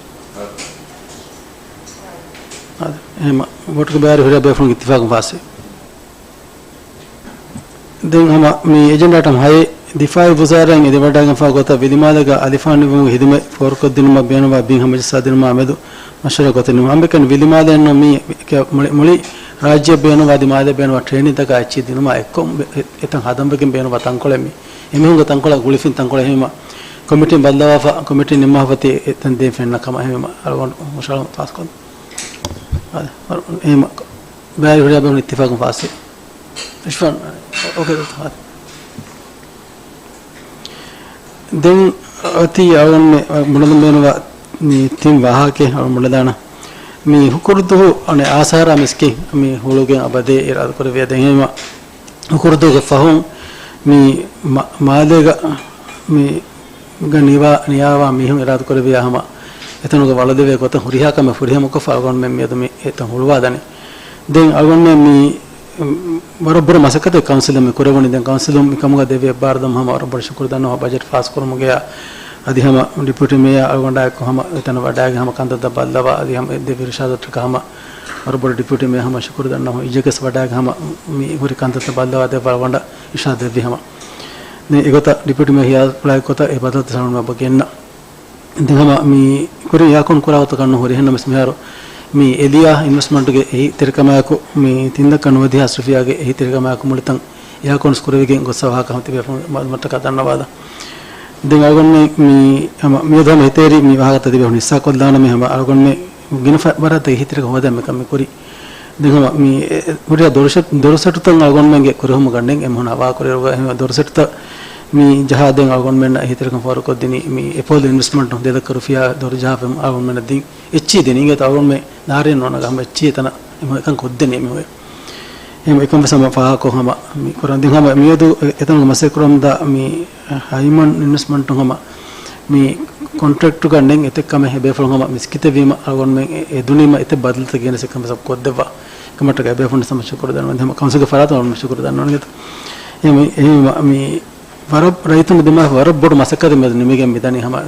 އާދެ، އެހެން ވޯޓުގެ ބައިވެރި ހުރިހާ ބޭފުޅުންގެ އިއްތިފާގުން ފާސްވި. ދެން ހަމަ މި އެޖެންޑާ އައިޓަމް ހައެއް، ދިފާއީ ވުޒާރާއިން އެދިވަޑައިގެންފާ ގޮތަށް ވިލިމާލޭގަ އަލިފާން ނިވުމުގެ ހިދުމަތް ފޯރުކޮށްދިނުމަށް ބޭނުންވާ ބިން ހަމަޖައްސާދިނުމާ މެދު މަޝްވަރާ ގޮތެއް ނިމުން. އަނބިކަން ވިލިމާލެއެއްނު މީ މުޅި، މުޅި ރާއްޖެ ބޭނުންވާ ދިމާލެ ބޭނުންވާ ޓްރޭނިންތަކާ އެއްޗިހި ދިނުމާ އެއްކޮށް އެ-، އެތަން ހަދަންވެގެން ބޭނުންވާ ތަންކޮޅެއް މީ. އެމީހުންގެ ތަންކޮޅަށް ގުޅިފިން ތަންކޮޅެއް ހިމެނީމަ ކޮމިޓީން ބައްލަވާފަ، ކޮމިޓީން ނިންމާފަ އޮތީ އެ-، އެތަން ދޭން ފެންނަ ކަމަށް ހިމެނީމަ އަޅުގަނޑު ހުށަހަޅަން ފާސްކޮށްލަން. އާދެ، އެހެން ބައިވެރި ހުރިހާ ބޭފުޅުން އިއްތިފާގުން ފާސްވި. އިޝްފާން، އޯކޭ، އާދެ. ދެން އޮތީ އަޅުގަނޑުމެން ބުނެލަން ބޭނުންވާ މި ތިން ވާހަކައެއް އަޅުގަނޑު ބުނެލާނަން. މި ހުކުރުދުވަހު އަނެއް އާސާރާ މިސްކިތް މި ހުޅުވިގެން އަބަދޭ އިރާދަކުރެއްވިއްޔާ ދެން ހިމެނީމަ ހުކުރުދުވަހުގެ ފަހުން މި މަ-، މާލޭގަ މި ގަ ނިވާ-، ނިޔާވާ މީހުން އިރާދަކުރެއްވިއްޔާ ހަމަ އެތަނުގަ ވަޅުލެވޭ ގޮތަށް ހުރިހާ ކަމެއް ފުރިހަމަކޮށްފަ އަޅުގަނޑުމެން މިއަދު މި އެތަން ހުޅުވާދަނީ. ދެން އަޅުގަނޑުމެން މި ވަރަށް ބުރަ މަސައްކަތެއް ކައުންސިލަށް މި ކުރެވުނީ. ދެން ކައުންސިލުން މި ކަމުގަ ދެއްވި އެއްބާރުލުން ހަމަ ވަރަށް ބޮޑަށް ޝުކުރު ދަންނަވަން. ބަޖެޓް ފާސްކުރުމުގެ އަދި ހަމަ ޑިޕިއުޓީ މޭޔާ އަޅުގަނޑާއެކު ހަމަ އެތަނަށް ވަޑައިގެން ހަމަ ކަންތައްތައް ބައްލަވާ އަދި ހަމަ ދެއްވި އިރުޝާދަށްޓަކާ ހަމަ ވަރަށް ބޮޑަށް ޑިޕިއުޓީ މޭޔާ ހަމަ ޝުކުރު ދަންނަވަން. އިޖެކެސް ވަޑައިގެން ހަމަ މި ހުރި ކަންތައްތައް ބައްލަވާ ދެއްވާ އަޅުގަނޑަށް އިރުޝާދު ދެއްވި ހަމަ. ދެން އެގޮތަށް ޑިޕިއުޓީ މޭޔާ ހިޔާލު ކުޅައިގެ ގޮތަށް އެ ބަދަލުތައް ސަޅުން އެބަ ގެންނަ. ދެން ހަމަ މި ކުރިން އެއާކޯން ކުރާ ގޮތަކަށް ނުހުރި. އެހެންނަމަވެސް މިހާރު މި އެލިޔާ އިންވެސްޓްމަންޓުގެ އެހީތެރިކަމާއެކު މި ތިން ލައްކަ ނުވަދިހަ ހާސް ރުފިޔާގެ އެހީތެރިކަމާއެކު މުޅިތަން އެއާކޯންސް ކުރެވިގެން ގޮއްސަ ވާހަކަ ހަމަ ތިބޭފުޅުން މަ-، މަތަކަށް ދަންނަވާލަން. ދެން އަޅުގަނޑުމެން މި ހަމަ މިއަދު ހަމަ ހިތޭރި މި ވާހަކަތައް ތިބޭފުޅުން ހިއްސާކޮށްލާނަމޭ. ހަމަ އަޅުގަނޑުމެން ގިނަ ފަ-، ވަރަށް އެހީތެރިކަން ހޯދަން މިކަން މި ކުރީ. ދެން ހަމަ މި އެ-، އެ-، ހުރިހާ ދޮރުސަ-، ދޮރުސަޓުތައް އަޅުގަނޑުމެންގެ ކުރިހުމުގަ ނެތް އެމީހުން ހަވާކުރިއިރުގަ އެހެން ދޮރުސަޓުތައް މި ޖަހާ ދެން އަޅުގަނޑުމެންނަށް އެހީތެރިކަން ފޯރުކޮށްދިނީ މި އެޕޯލޯ އިންވެސްޓްމަންޓުން ދެ ލައްކަ ރުފިޔާ ދޮރު ޖަހާފަ އަޅުގަނޑުމެންނަށް ދިން އެއްޗިހި ދިނީ. އިނގޭތޯ އަޅުގަނޑުމެން ނާރެއް ނޯންނަ ހަމަ އެއްޗިހި އެތަނަށް އެމީހުން އެކަން ކޮށްދެނީ އެމީހުން. އެހެން އެކަން ވެސް ހަމަ ފާހަގަކޮށް ހަމަ މި ކުރަން. ދެން ހަމަ މިއަދު އެ-، އެތަނުގެ މަސައްކަތް ކުރަމުންދާ މި ހައިމަން އިންވެސްޓްމަންޓުން ހަމަ މި ކޮންޓްރެކްޓުގަ ނެތް އެތައް ކަމެއް އެބޭފުޅުން ހަމަ މިސްކިތެއް ވީމަ އަޅުގަނޑުމެން އެ-، އެ ދުނީމަ އެތައް ބަދަލުތައް ގެނެސް އެކަން ވެސް ކޮށްދެއްވާ. ކަމަށްޓަކައި އެބޭފުޅުން ހަމަ ޝުކުރު ދަންނަވަން. ހަމަ ކައުންސިލްގެ ފަރާތުން ހަމަ ޝުކުރު ދަންނަވަން. އެހެން މި، އެހެން މި ވަރަށް ރައްޔިތުން ދިމާވި ވަރަށް ބޮޑު މަސައްކަތެއް މިއަދު ނިމިގެން މިދަނީ ހަމަ.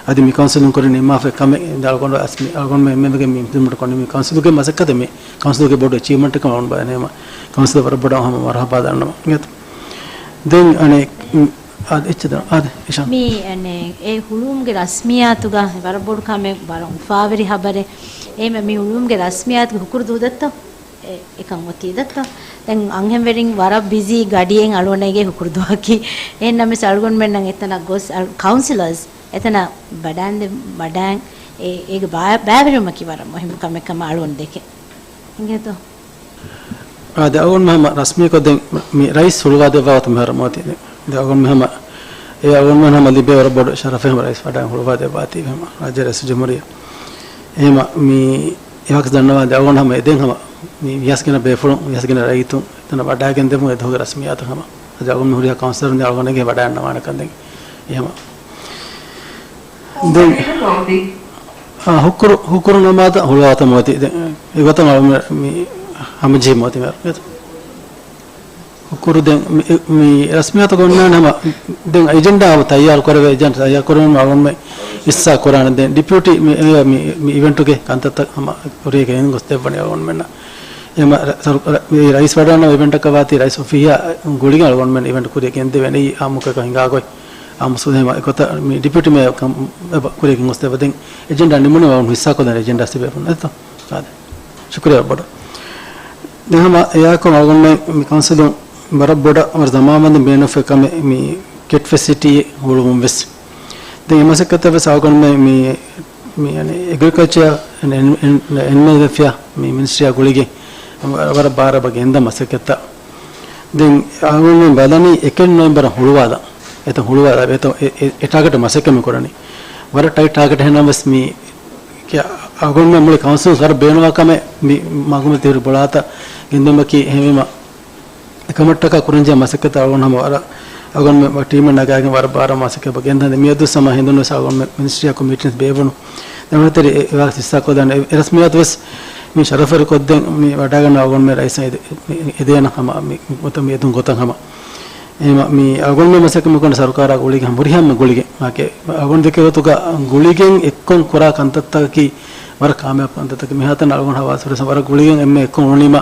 އަދި މި ކައުންސިލުން ކުރި ނިންމާފައި ކަމެއް އަޅުގަނޑު އަސް މި އަޅުގަނޑުމެން އެންމެންގެ މި ހިދުމަތް ކޮން މި ކައުންސިލުގެ މަސައްކަތެއް މި ކައުންސިލުގެ ބޮޑު އެޗީވްމަންޓެއް ކަމަށް ވަން ބައި ނޭމަ ކައުންސިލަށް ވަރަށް ބޮޑަށް ހަމަ މަރުހަބާ ދަންނަވަން. ދެން އަނެއް، އާދެ، އެއްޗެއް ދަން-، އާދެ، އިޝާން. މި އަނެއް އެ ހުޅުވުމުގެ ރަސްމިއްޔާތުގަ ވަރަށް ބޮޑު ކަމެއް ވަރަށް އުފާވެރި ހަބަރެއް. އެހެން މި ހުޅުވުމުގެ ރަސްމިއްޔާތުގެ ހުކުރު ދުވަހު ދައްތޯ؟ އެ-، އެކަން އޮތީ ދައްތޯ؟ ދެން އަންހެންވެރިން ވަރަށް ބިޒީ ގަޑިއެއް އަޅުގަނޑަށް އެނގޭ ހުކުރު ދުވަހަކީ. އެހެންނަމަވެސް އަޅުގަނޑުމެންނަށް އެތަނަށް ގޮސް އަޅު-، ކައުންސިލަރސް އެތަނަށް ވަޑައިގެން ވަޑައިގެން އެ-، އޭގެ ބާ-، ބައިވެރިވުމަކީ ވަރަށް މުހިއްމު ކަމެއް ކަމަށް އަޅުގަނޑު ދެކެން. އިނގޭތޯ؟ އާދެ، އަޅުގަނޑު ހަމަ ރަސްމީކޮށް ދެން މި ރައީސް ހުޅުވާ ދެއްވާ ގޮތަށް މިހާރު މިއޮތީ. ދެން އަޅުގަނޑު ހަމަ އެ އަޅުގަނޑު ހަމަ ލިބޭ ވަރަށް ބޮޑު ޝަރަފެއް ހަމަ ރައީސް ވަޑައި ހުޅުވާ ދެއްވާތީ ހަމަ ރާއްޖޭ ރައީސް ޖުމްހޫރިއްޔާ. އެހެމަ މި އެވާކަސް ދަންނަވާ ދެ އަޅުގަނޑު ހަމަ އެދެން ހަމަ މި ވިޔަސް ގިނަ ބޭފުޅުން، ވިޔަސް ގިނަ ރައްޔިތުން އެތަނަށް ވަޑައިގެން ދެމުން އެ ދުވަހުގެ ރަސްމިއްޔާތު ހަމަ. އަދި އަޅުގަނޑު ހުރިހާ ކައުންސިލަރުން ދެ އަޅުގަނޑު އެނގޭ ވަޑައިގަންނަވާނެކަން ދެން. އެހެމަ. ދެން، އާ، ހުކުރު، ހުކުރު ނަމާދަށް ހުޅުވާތަ މިއޮތީ. ދެން އެގޮތަށް އަޅުގަނޑު މި ހަމަޖެހި މިއޮތީ މި ހުކުރު ދެން މި، މި ރަސްމިއްޔާތު ގޮންނާނެ ހަމަ. ދެން އެޖެންޑާ ހަމަ ތައްޔާރު ކުރެވޭ، އެޖެންޑާ ތައްޔާރު ކުރެވުން އަޅުގަނޑު މި ހިއްސާ ކުރާނެ. ދެން ޑިޕިއުޓީ މި، މި، މި އިވެންޓުގެ ކަންތައްތައް ހަމަ ކުރިޔަށް ގެންގޮސް ދެއްވަނީ އަޅުގަނޑުމެންނަށް. އެހެމަ ރަ-، ސަރު-، ރަ-، މި ރައީސް ވަޑައިގަންނަވާ އިވެންޓަކަށް ވާތީ ރައީސް އޮފީހަށް ގުޅިގެން އަޅުގަނޑުމެން އިވެންޓް ކުރިޔަށް ގެންދެވޭނެ. އެއީ އާއްމުކޮށް ހިނގާ ގޮތް. އާއްމު ސުލޭމާ އެގޮތަށް މި ޑިޕިއުޓީ މޭޔަރ ކަމަށް އެބަ ކުރިޔަށް ގެންގޮސް ދެއްވާ. ދެން އެޖެންޑާ ނިމުނީމަ އަޅުގަނޑު ހިއްސާކޮށްލަން އެޖެންޑާ ތިބޭފުޅުން އެތޯ؟ އާދެ. ޝުކުރިއްޔާ ބޮޑަށް. ދެން ހަމަ އެއާކު އަޅުގަނޑުމެން މި ކައުންސިލުން ވަރަށް ބޮޑަށް ވަރަށް ޒަމާންވަންދެން ބޭނުންވެފަ ކަމެއް މި ކެޓް ފެސިލިޓީ ހުޅުވުން ވެސް. ދެން އެ މަސައްކަތަށް ވެސް އަޅުގަނޑުމެން މި، މި އެން-، އެގްރިކަލްޗަރ އެންޑް އެނިމަލް ވެލްފެއާ މި މިނިސްޓްރީއާ ގުޅިގެން ވަރަށް ބާރަށް ގެންދާ މަސައްކަތްތައް. ދެން އަޅުގަނޑުމެން ބަލަނީ އެކެއް ނޮވެމްބަރަށް ހުޅުވާލަން. އެތަން ހުޅުވާލާ އެތަން އެ، އެ، އެ ޓާގެޓް މަސައްކަތް މި ކުރަނީ. ވަރަށް ޓައިޓް ޓާގެޓް އެހެންނަމަވެސް މި އަޅުގަނޑުމެން މުޅި ކައުންސިލް ވަރަށް ބޭނުންވާ ކަމެއް މި މަގުމަތި ހިރު ބޮޅާތަ ގެންދުމަކީ އެހެންވީމަ އެކަމަށްޓަކާ ކުރަންޖެހޭ މަސައްކަތަށް އަޅުގަނޑު ހަމަ ވަރަށް އަޅުގަނޑުމެން ޓީމެއް ނަގާގެން ވަރަށް ބާރަށް މަސައްކަތް ގެންދަން. މިއަދު ހަމަ ހިނދުން ވެސް އަޅުގަނޑުމެން މިނިސްޓްރީއަކު މީޓިންސް ބޭއްވުނު. ދެން އެ ވާހަކަ ހިއްސާކޮށްދާނެ އެ ރަސްމިއްޔާތު ވެސް މި ޝަރަފުވެރި ކޮށްދޭން މި ވަޑައިގަންނަ އަޅުގަނޑުމެން ރައީސަށް އެދެ-، މި އެދޭނަ ހަމަ މި ގޮތަށް މި އެދުން ގޮތަށް ހަމަ. އެހެންވީމަ މި އަޅުގަނޑުމެން މަސައްކަތް މިކުރަން ސަރުކާރާ ގުޅިގެން ހަމަ ހުރިހާ މެ ގުޅިގެން މާކެ އަޅުގަނޑު ދެކޭ ގޮތުގަ ގުޅިގެން އެއްކޮށް ކުރާ ކަންތައްތަކަކީ ވަރަށް ކާމިޔާބު ކަންތައްތަކެއް. މިހާތަނަށް އަޅުގަނޑު ހަވާސްވެރި ވަރަށް ގުޅިގެން އެންމެ އެއްކޮށް އުޅުނީމަ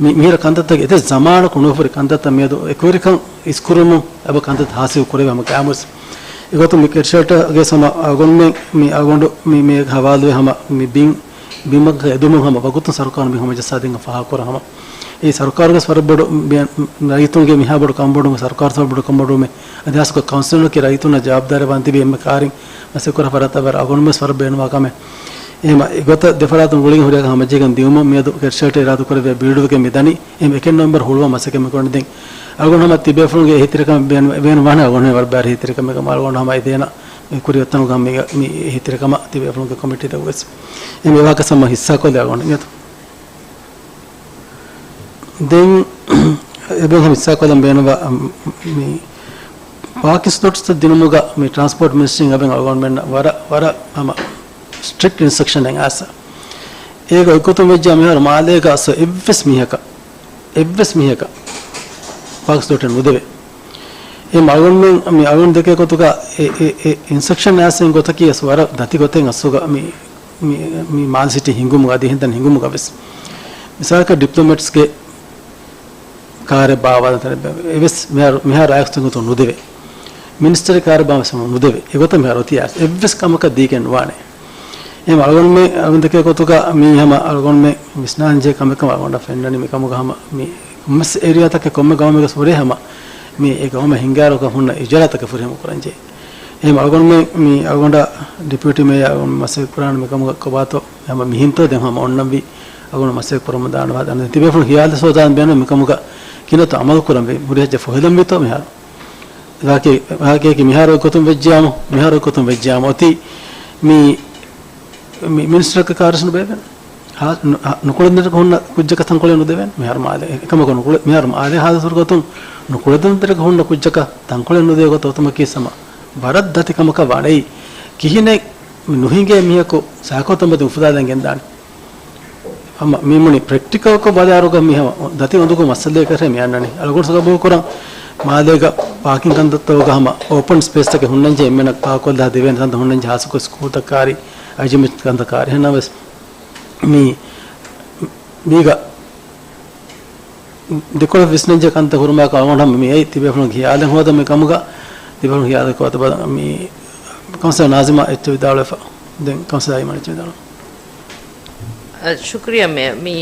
މި-، މިހިރަ ކަންތައްތަކެއް އެތައް ޒަމާނަކު ނުފުރި ކަންތައްތައް މިއަދު އެކުވެރިކަން އިސްކުރުމުން އެބަ ކަންތައް ހާސިލް ކުރެވޭ ހަމަ ގާމުސް. އެގޮތުން މި ކެޑްޝެލްޓަރގެ ހަމަ އަޅުގަނޑުމެން މި އަޅުގަނޑު މި، މި ހަވާލުވެ ހަމަ މި ބިން، ބިމަށް އެދުމުން ހަމަ ވަގުތުން ސަރުކާރުން ބިން ހަމަޖައްސާދޭން ފާހަގަކުރަން ހަމަ. އެ ސަރުކާރުގެ ވަރަށް ބޮޑު ބި-، ރައްޔިތުންގެ މިހާ ބޮޑު ކަންބޮޑުމެއް، ސަރުކާރު ވަރަށް ބޮޑު ކަންބޮޑުމެއް، އަދި ހާއްސަކޮށް ކައުންސިލުންނަކީ ރައްޔިތުންނަށް ޖަވާބުދާރީވާން ތިބި އެންމެ ކާރިން މަސައްކަތް ކުރާ ފަރާތްތައް ވަރަށް އަޅުގަނޑުމެން ވެސް ވަރަށް ބޭނުންވާ ކަމެއް. އެހެންވީމަ އެގޮތަށް ދެފަރާތުން ގުޅިގެން ހުރިހާ ހަމަޖެހިގެން ދިއުމަށް މިއަދު ކެޑްޝެލްޓަރ އިރާދަކުރެއްވިޔާ ބިލްޑުވެގެން މި ދަނީ. އެހެންވީމަ އެކެއް ނަވެމްބަރު ހުޅުވާ މަސައްކަތް މި ކުރަނީ. ދެން އަޅުގަނޑު ހަމަ ތިބޭފުޅުންގެ އެހީތެރިކަމެއް ބޭނު-، ބޭނުންވާނެ އަޅުގަނޑު ވަރަށް ބާރަށް އެހީތެރިކަމެއް ގަމާ އަޅުގަނޑު ހަމަ އެދޭނަ މި ކުރިއަށް އޮތްތަނުގަ މި، މި އެހީތެރިކަމަށް ތިބޭފުޅުންގެ ކޮމިޓީތަކުން ވެސް. އެހެންވީމަ ވާހަކަ ހަމަ ހިއްސާކޮށްލީ އަޅުގަނޑު މިއަދު. ދެން އެބަ ހަމަ ހިއްސާކޮށްލަން ބޭނުންވާ، މި ޕާކިން ސްލޮޓްސް ދިނުމުގަ މި ޓްރާންސްޕޯޓް މިނިސްޓްރީން އަބެން އަޅުގަނޑުމެންނަށް ވަރަށް، ވަރަށް ހަމަ ސްޓްރިކްޓް އިންސްޓްރަކްޝަން އައިސް. އޭގަ އޮތްގޮތުން ވެއްޖެ މިހާރު މާލޭގަ އަސް އެއްވެސް މީހަކަށް، އެއްވެސް މީހަކަށް ޕާކިން ސްލޮޓެއް ނުދެވޭ. އެ އަޅުގަނޑުމެން، މި އަޅުގަނޑު ދެކޭ ގޮތުގަ އެ، އެ، އެ އިންސްޓްރަކްޝަން އައިސް ގޮތަކީ އަސް ވަރަށް ދަތި ގޮތެއް އަސްލުގަ މި، މި، މި މާލެ ސިޓީ ހިންގުމުގަ އަދި އެހެން ތަން ހިންގުމުގަ ވެސް. މިސާލަކަށް ޑިޕްލޮމެޓްސްގެ ކާރެއް ބާވާލަން ތަނެއް އެވެސް މިހާރު، މިހާރު އާއެކްސް ގޮތުން ނުދެވޭ. މިނިސްޓަރެއް ކާރެއް ބާވާލަން ނުދެވޭ. އެގޮތަށް މިހާރު އޮތީ އެއްވެސް ކަމަކަށް ދީގެން ނުވާނެ. އެހެން އަޅުގަނޑުމެން އަޅުގަނޑު ދެކޭ ގޮތުގަ މީ ހަމަ އަޅުގަނޑުމެން ވިސްނާންޖެހޭ ކަމެއް ކަމަށް އަޅުގަނޑަށް ފެންނަނީ. މިކަމުގަ ހަމަ މި ކޮންމެސް އޭރިއާތަކެއް ކޮންމެ ގައުމެއްގަސް ހުރޭ ހަމަ މި އެ ގައުމަށް ހިންގާރަކަށް ހުންނަ އިޖާރާތަކެއް ފުރިހަމަ ކުރަންޖެހޭ. އެހެން އަޅުގަނޑުމެން މި އަޅުގަނޑަށް ޑެޕިއުޓީ މޭޔަރ އަޅުގަނޑު މަސައްކަތް ކުރާނެ މިކަމުގަ ކޮބާތޯ ހަމަ މިހެންތޯ ދެން ހަމަ އޮންނަންވީ އަޅުގަނޑު މަސައްކަތް ކުރަމުން ދާން ވާ ދަން ތިބޭފުޅުން ހިޔާލު ސޯދާން ބޭނުން މިކަމުގަ ކިނަތު އަމަލު ކުރަންވީ ހުރިހައްޖެ ފޮހެލަންވީތޯ މިހާރު. ވާހަކަ-، ވާހަކައަކީ މިހާރު އޮތްގޮތުން ވެއްޖިޔާމު، މިހާރު އޮތްގޮތުން ވެއްޖިޔާމު އޮތީ މި، މި މިނިސްޓަރަކަށް ކާރެއް ނުބޭއްވޭނެ. ހާ-، ނު-، ހާ-، ނުކުޅެދުންތެރިކަ ހުންނަ ކުއްޖަކަށް ތަންކޮޅެއް ނުދެވޭނެ. މިހާރު މާލޭ އެކަމަކު ނުކުޅެ-، މިހާރު މާލޭ ހާލަތު ހުރިގޮތުން ނުކުޅެދުންތެރިކަ ހުންނަ ކުއްޖަކަށް ތަންކޮޅެއް ނުދޭ ގޮތަށް އޮތުމަކީ ހަމަ ވަރަށް ދަތި ކަމަކަށް ވާނެ. އެއީ ކިހިނެއް މި ނުހިނގޭ މީހަކު ސާކޮތަމަދި އުފުލާލަން ގެންދާނެ. ހަމަ މި މުނި ޕްރެކްޓިކަލްކޮށް ބަލާއިރުގަ މި ހަމަ ދަތި އުނދަގޫ މައްސަލައެއް ކަށޭ މި އަންނަނީ. އަޅުގަނޑު ގަބޫލުކުރަން މާލޭގަ ޕާކިން ކަންތައްތަކުގަ ހަމަ އޯޕަން ސްޕޭސްތަކެއް ހުންނަންޖެހޭ އެންމެނަށް ކާކޮށްލާ ދެވޭނެ ތަންތަން ހުންނަންޖެހޭ ހާއްސަކޮށް ސްކޫލްތައް ކާރި އަޖިމެ ކަންތައް ކާރި. އެހެންނަމަވެސް މި، މީގަ ދެކޮޅަށް ވިސްނަންޖެހޭ ކަންތައް ހުރުމާ ކަމަށް ހަމަ މި އައި ތިބޭފުޅުން ހިޔާލެއް ހޯދަން މި ކަމުގަ ތިބޭފުޅުން ހިޔާލެއް ހޯދަ ބަލަން. މި ކައުންސިލަރ ނާޒިމާ އެއްޗެއް ވިދާޅުވެފަ. ދެން ކައުންސިލަރ އައިމަން އެއްޗެއް ވިދާޅުވާ. ޝުކްރިޔާ މޭޔަރ. މި،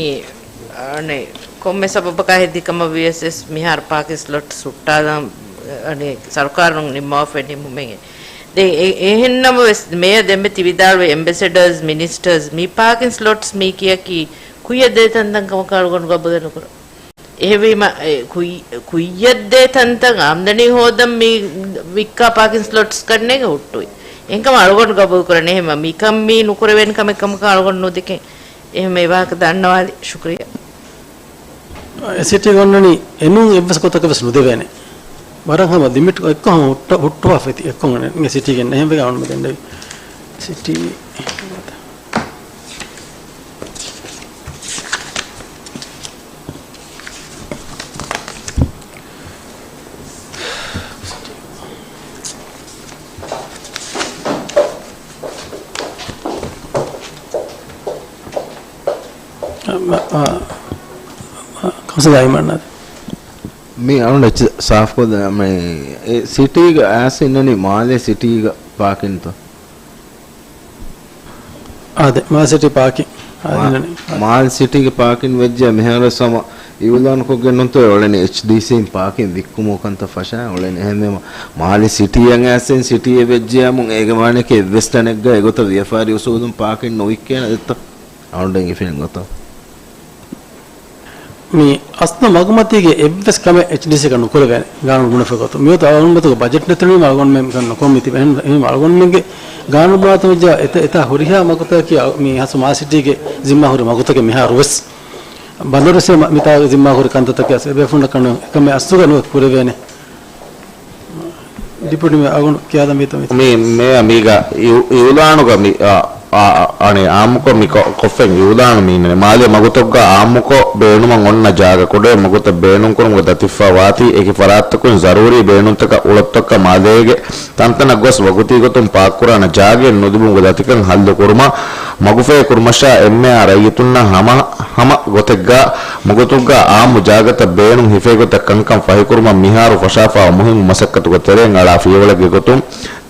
އަނެ، ކޮންމެ ސަބަބަކާ ހެދި ކަމަށް ވިޔަސް މިހާރު ޕާކިން ސްލޮޓް ހުއްޓާލަން، އަނެ، ސަރުކާރުން ނިންމަވާފައި ނިންމުމެއް. ދެން އެ-، އެހެންނަމަވެސް މޭޔަރ ދެންމެ ތި ވިދާޅުވި އެމްބެސެޑަރސް، މިނިސްޓަރސް، މި ޕާކިން ސްލޮޓްސް މީކީއަކީ ކުއްޔަށް ދޭ ތަންތަން ކަމަކާ އަޅުގަނޑު ގަބޫލެއް ނުކުރަން. އެހެންވީމަ، އެ، ކުއް-، ކުއްޔަށްދޭ ތަންތަން އާމްދަނީ ހޯދަން މި ވިއްކާ ޕާކިން ސްލޮޓްސް ކަންނޭނގެ ހުއްޓުވި. އެހެންކަމަށް އަޅުގަނޑު ގަބޫލުކުރަނީ. އެހެންވީމަ، މިކަން މީ ނުކުރެވޭނެ ކަމެއް ކަމަކަށް އަޅުގަނޑު ނުދެކެން. އެހެންވީމަ، އެ ވާހަކަ ދަންނަވާލި. ޝުކުރިއްޔާ. އެ ސިޓީ އޮންނަނީ އެނޫން އެއްވެސް ގޮތަކަށް ވެސް ނުދެވޭނެ. ވަރަށް ހަމަ ލިމިޓް އެއްކޮށް ހަމަ ހުއްޓަ-، ހުއްޓުވާފައި އެއްކޮށް އެ ސިޓީގެ އެހެންވެގެން އަޅުގަނޑު ދެންނެވި. ސިޓީ. ކައުންސިލަރ އައިމަން. މި އަޅުގަނޑު އެއްޗެއް ސާފުކޮށްދޭ، މި އެ ސިޓީގަ އައިސް އިންނަނީ މާލެ ސިޓީގަ ޕާކިންތޯ؟ އާދެ، މާލެ ސިޓީ ޕާކިން. އާދެ، މާ-، އިންނަނީ. މާލެ ސިޓީގެ ޕާކިން ވެއްޖެ މިހާރު ހަމަ އިއުލާންކޮށްގެން ނޫންތޯ އޮޅެނީ އެޗްޑީސީން ޕާކިން ވިއްކުމުގެ ކަންތައް ފަށާ އޮޅެނީ. އެހެންވީމަ މާލެ ސިޓީއަށް އައިސް ސިޓީއެއް ވެއްޖެޔާމު އޭގެ މާނައަކީ އެއްވެސް ތަނެއްގަ އެގޮތަށް ވިޔަފާރި އުސޫލުން ޕާކިން ނުވިއްކޭނެ ދެއްތޯ؟ އަޅުގަނޑަށް އެނގިފިނި ގޮތަށް. މި އަސްލު މަގުމަތީގެ އެއްވެސް ކަމެއް އެޗްޑީސީއަކަށް ނުކުރެވޭނެ. ގާނޫނު ބުނެފަ ގޮތުން މިއޮތު އަޅުގަނޑުމެން ބަޖެޓް ނެތުނީމަ އަޅުގަނޑުމެން ނުކޮށް މިތިބެ. އެހެން އަޅުގަނޑުމެންގެ ގާނޫނު ބުނާތަ ވެއްޖާ އެތަ، އެތާ ހުރިހާ މަގުތަކަކީ މި ހަސު މާލެ ސިޓީގެ ޒިންމާ ހުރި މަގުތަކެއް މިހާރު ވެސް. ބަނދަރު ވެސް މިތާ ޒިންމާ ހުރި ކަންތައްތަކެއް އެބޭފުޅުންނަކަށް ނުވެ. އެކަމެއް އަސްލުގަ ނުވެ ކުރެވޭނެ. ޑިޕިއުޓީ މޭޔަރ އަޅުގަނޑު ކިޔާދަން މިތަނުން. މި މޭޔަރ މީގަ އިއު-، އިއުލާނުގަ މި، އާ، އާ، އާ، އަނެއް އާއްމުކޮށް މި ކޮ-، ކޮށްފައި އިއުލާނު މީނަނެ. މާލޭ މަގުތަކުގަ އާއްމުކޮށް ބޭނުމަށް އޮންނަ ޖާގަ ކުޑަ މަގުތައް ބޭނުންކުރުމުގަ ދަތިފަ ވާތީ، އެކި ފަރާތްތަކުން ޒަރޫރީ ބޭނުންތަކަށް އުޅަތޮއްކަ މާލޭގެ ތަންތަނަށް ގޮސް ވަގުތީ ގޮތުން ޕާކްކުރާނެ ޖާގައެއް ނުލިބުމުގެ ދަތިކަން ހައްލު ކުރުމަށް މަގުފަހި ކުރުމަށާ އެންއޭއާރް ރައްޔިތުންނަށް ހަމަ ހަމަ ގޮތެއްގަ މަގުތަކުގަ އާއްމު ޖާގަތައް ބޭނުން ހިފޭ ގޮތަށް ކަންކަން ފަހިކުރުމަށް މިހާރު ފަށާފައިވާ މުހިންމު މަސައްކަތުގެ ތެރެއިން އަޅާ ފިޔަވަޅެއްގެ ގޮތުން،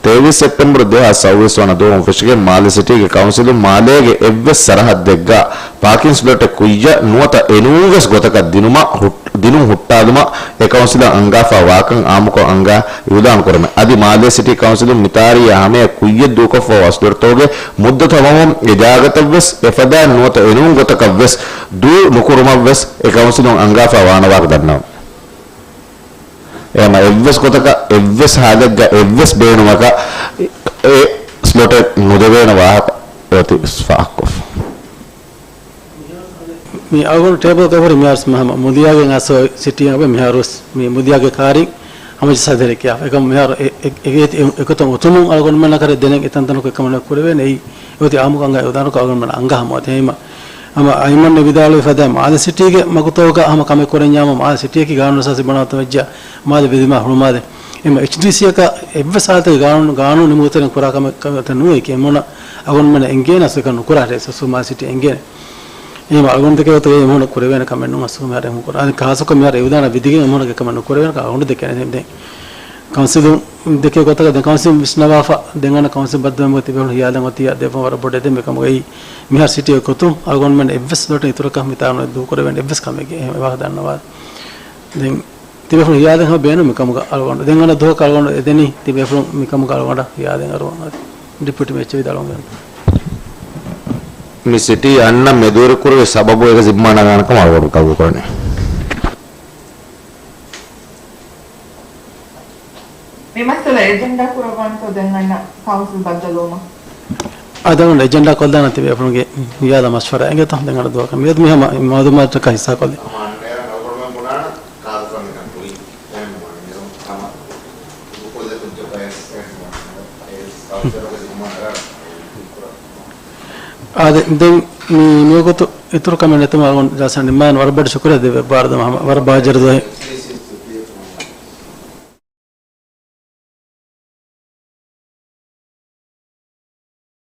ތޭވީސް ސެޕްޓެމްބަރު ދެހާސް ސައުވީސް ވަނަ ދުވަހުން ފެށިގެން މާލެ ސިޓީގެ ކައުންސިލުން މާލޭގެ އެއްވެސް ސަރަހައްދެއްގަ ޕާކިން ސްލޮޓެއް ކުއްޔަށް ނުވަތަ އެނޫންވެސް ގޮތަކަށް ދިނުމަށް ހުއް-، ދިނުން ހުއްޓާލުމަށް އެ ކައުންސިލަށް އަންގާފަ ވާކަން އާއްމުކޮށް އަންގާ އިއުލާން ކުރަމެ. އަދި މާލޭ ސިޓީ ކައުންސިލުން މިތާރީއާ ހަމަޔަށް ކުއްޔަށް ދޫކޮށްފަ ވާ ސްލޮޓްތަކުގެ މުއްދަތު ހަމަވުން އެ ޖާގަތައްވެސް އެފަދައިން ނުވަތަ އެނޫން ގޮތަކަށްވެސް ދޫ ނުކުރުމަށްވެސް އެ ކައުންސިލުން އަންގާފަ ވާނަވާކަށް ދަންނަވަން. އެހެމަ އެއްވެސް ގޮތަކަށް އެއްވެސް ހާލެއްގަ އެއްވެސް ބޭނުމަކަށް އެ ސްލޮޓެއް ނުދެވޭނެ ވާހަކަ އޮތީ ފާހަގަކޮށްފަ. މި އަޅުގަނޑު ޓޭބަލް ކަވަރި މިހާރު ހަމަ މުދިޔާގެ އަސް ސިޓީ އަބެ މިހާރު ވެސް މި މުދިޔާގެ ކާރިން ހަމަ ސަދެރެ ކިޔާ. އެކަމު މިހާރު އެ، އެ، އެ، އެ، އެކޮތަށް އޮތުމުން އަޅުގަނޑުމެންނަކަށް ދެނެން އެތަންތަނަކު އެކަމަނަށް ކުރެވޭނެ. އެއީ އޮތީ އާއްމުކޮށް އަންގާ އެ އުދާނަކު އަޅުގަނޑުމެން އަންގާ ހަމަ އޮތީ. އެހެމަ ހަމަ އައިމަން އެ ވިދާޅުވި ފަދަ މާލެ ސިޓީގެ މަގުތަކުގަ ހަމަ ކަމެއް ކުރަންޏާމަ މާލެ ސިޓީއަކީ ގާނޫނު އަސާސީ ބުނާތަ ވެއްޖާ މާލެ ވެދިމާ ހުޅުމާލެ. އެމަ އެޗްޑީސީއަކަށް އެއްވެސް ހާލަތެއް ގާނޫނު، ގާނޫނު ނިމުގެ ތެރެއިން ކުރާ ކަމެއް، ކަމެއް ނުވޭ ކިޔަމުނަ އަޅުގަނޑުމެން އެނގޭނެ އަސްލު ނުކުރާ ރޭސް ސުމާ ސިޓީ އެނގޭނެ. އެހެމަ އަޅުގަނޑު ދެކެ ގޮތަށް އެ މޫނަށް ކުރެވޭނެ ކަމެއް ނޫން އަސްލު މިހާރު އެހުން ކުރާ. އަދި ޚާއްޞަކޮށް މިހާރު އެ އުދާނަ ވިދިގެން އެ މޫނަށް އެ ކަމެއް ނުކުރެވޭނެ ކަމަށް އަޅުގަނޑު ދެކޭނެ. ދެން ކައުންސިލުން ދެކޭ ގޮތަކަށް ދެން ކައުންސިލުން ވިސްނަވާފަ ދެން އަންނަ ކައުންސިލް ބައްދަލުވުމުގެ ތިބޭފުޅުން ހިޔާލެއް އޮތިއްޔާ ދެފަ ވަރަށް ބޮޑެ ދެން މިކަމުގައި މިހާރު ސިޓީ ގޮތުން އަޅުގަނޑުމެން އެއްވެސް ސްލޮޓެއް އިތުރަކަށް މިތާނު ދޫކުރެވޭނެ އެއްވެސް ކަމެއްގެ އެ ވާހަކަ ދަންނަވާ. ދެން ތިބޭފުޅުން ހިޔާލެއް ހަމަ ބޭނުން މިކަމުގަ އަޅުގަނޑު. ދެން އަންނަ ދުވަހަކަށް އަޅުގަނޑު އެދެނީ ތިބޭފުޅުން މިކަމުގަ އަޅުގަނޑަށް ހިޔާލެއް އަރުވަން. އަދި ޑިޕިއުޓީ މޭޔަރ އެޗް ވިދާޅުވަން. މި ސިޓީ އަންނަ މެދުވެރިކުރުވި ސަބަބު އޭގެ ޒިންމާ ނަގާނެ ކަމަށް އަޅުގަނޑު ގަބޫލުކުރަނީ. މި މައްސަލަ އެޖެންޑާ ކުރައްވާނެތޯ ދެން އަންނަ ކައުންސިލް ބައްދަލުވުމަށް؟ އާދެ، އަޅުގަނޑު އެޖެންޑާ ކޮށްލާނަން ތިބޭފުޅުންގެ ހިޔާލާ މަޝްވަރާ އެނގޭތޯ. ދެން އަންނަ ދުވަހަކަށް މިއަދު މި ހަމަ މައުލޫމާތުތަކާ ހިއްސާކޮށްލި. އާދެ، ދެން މި، މިވަގުތު އިތުރު ކަމެއް ނެތުމަށް އަޅުގަނޑު ޖަލްސާ ނިންމާލަން. ވަރަށް ބޮޑަށް ޝުކުރިއްޔާ ދެއްވި ބާރުދަމާ ހަމަ ވަރަށް ބާޖަރު ދުވަހެއް.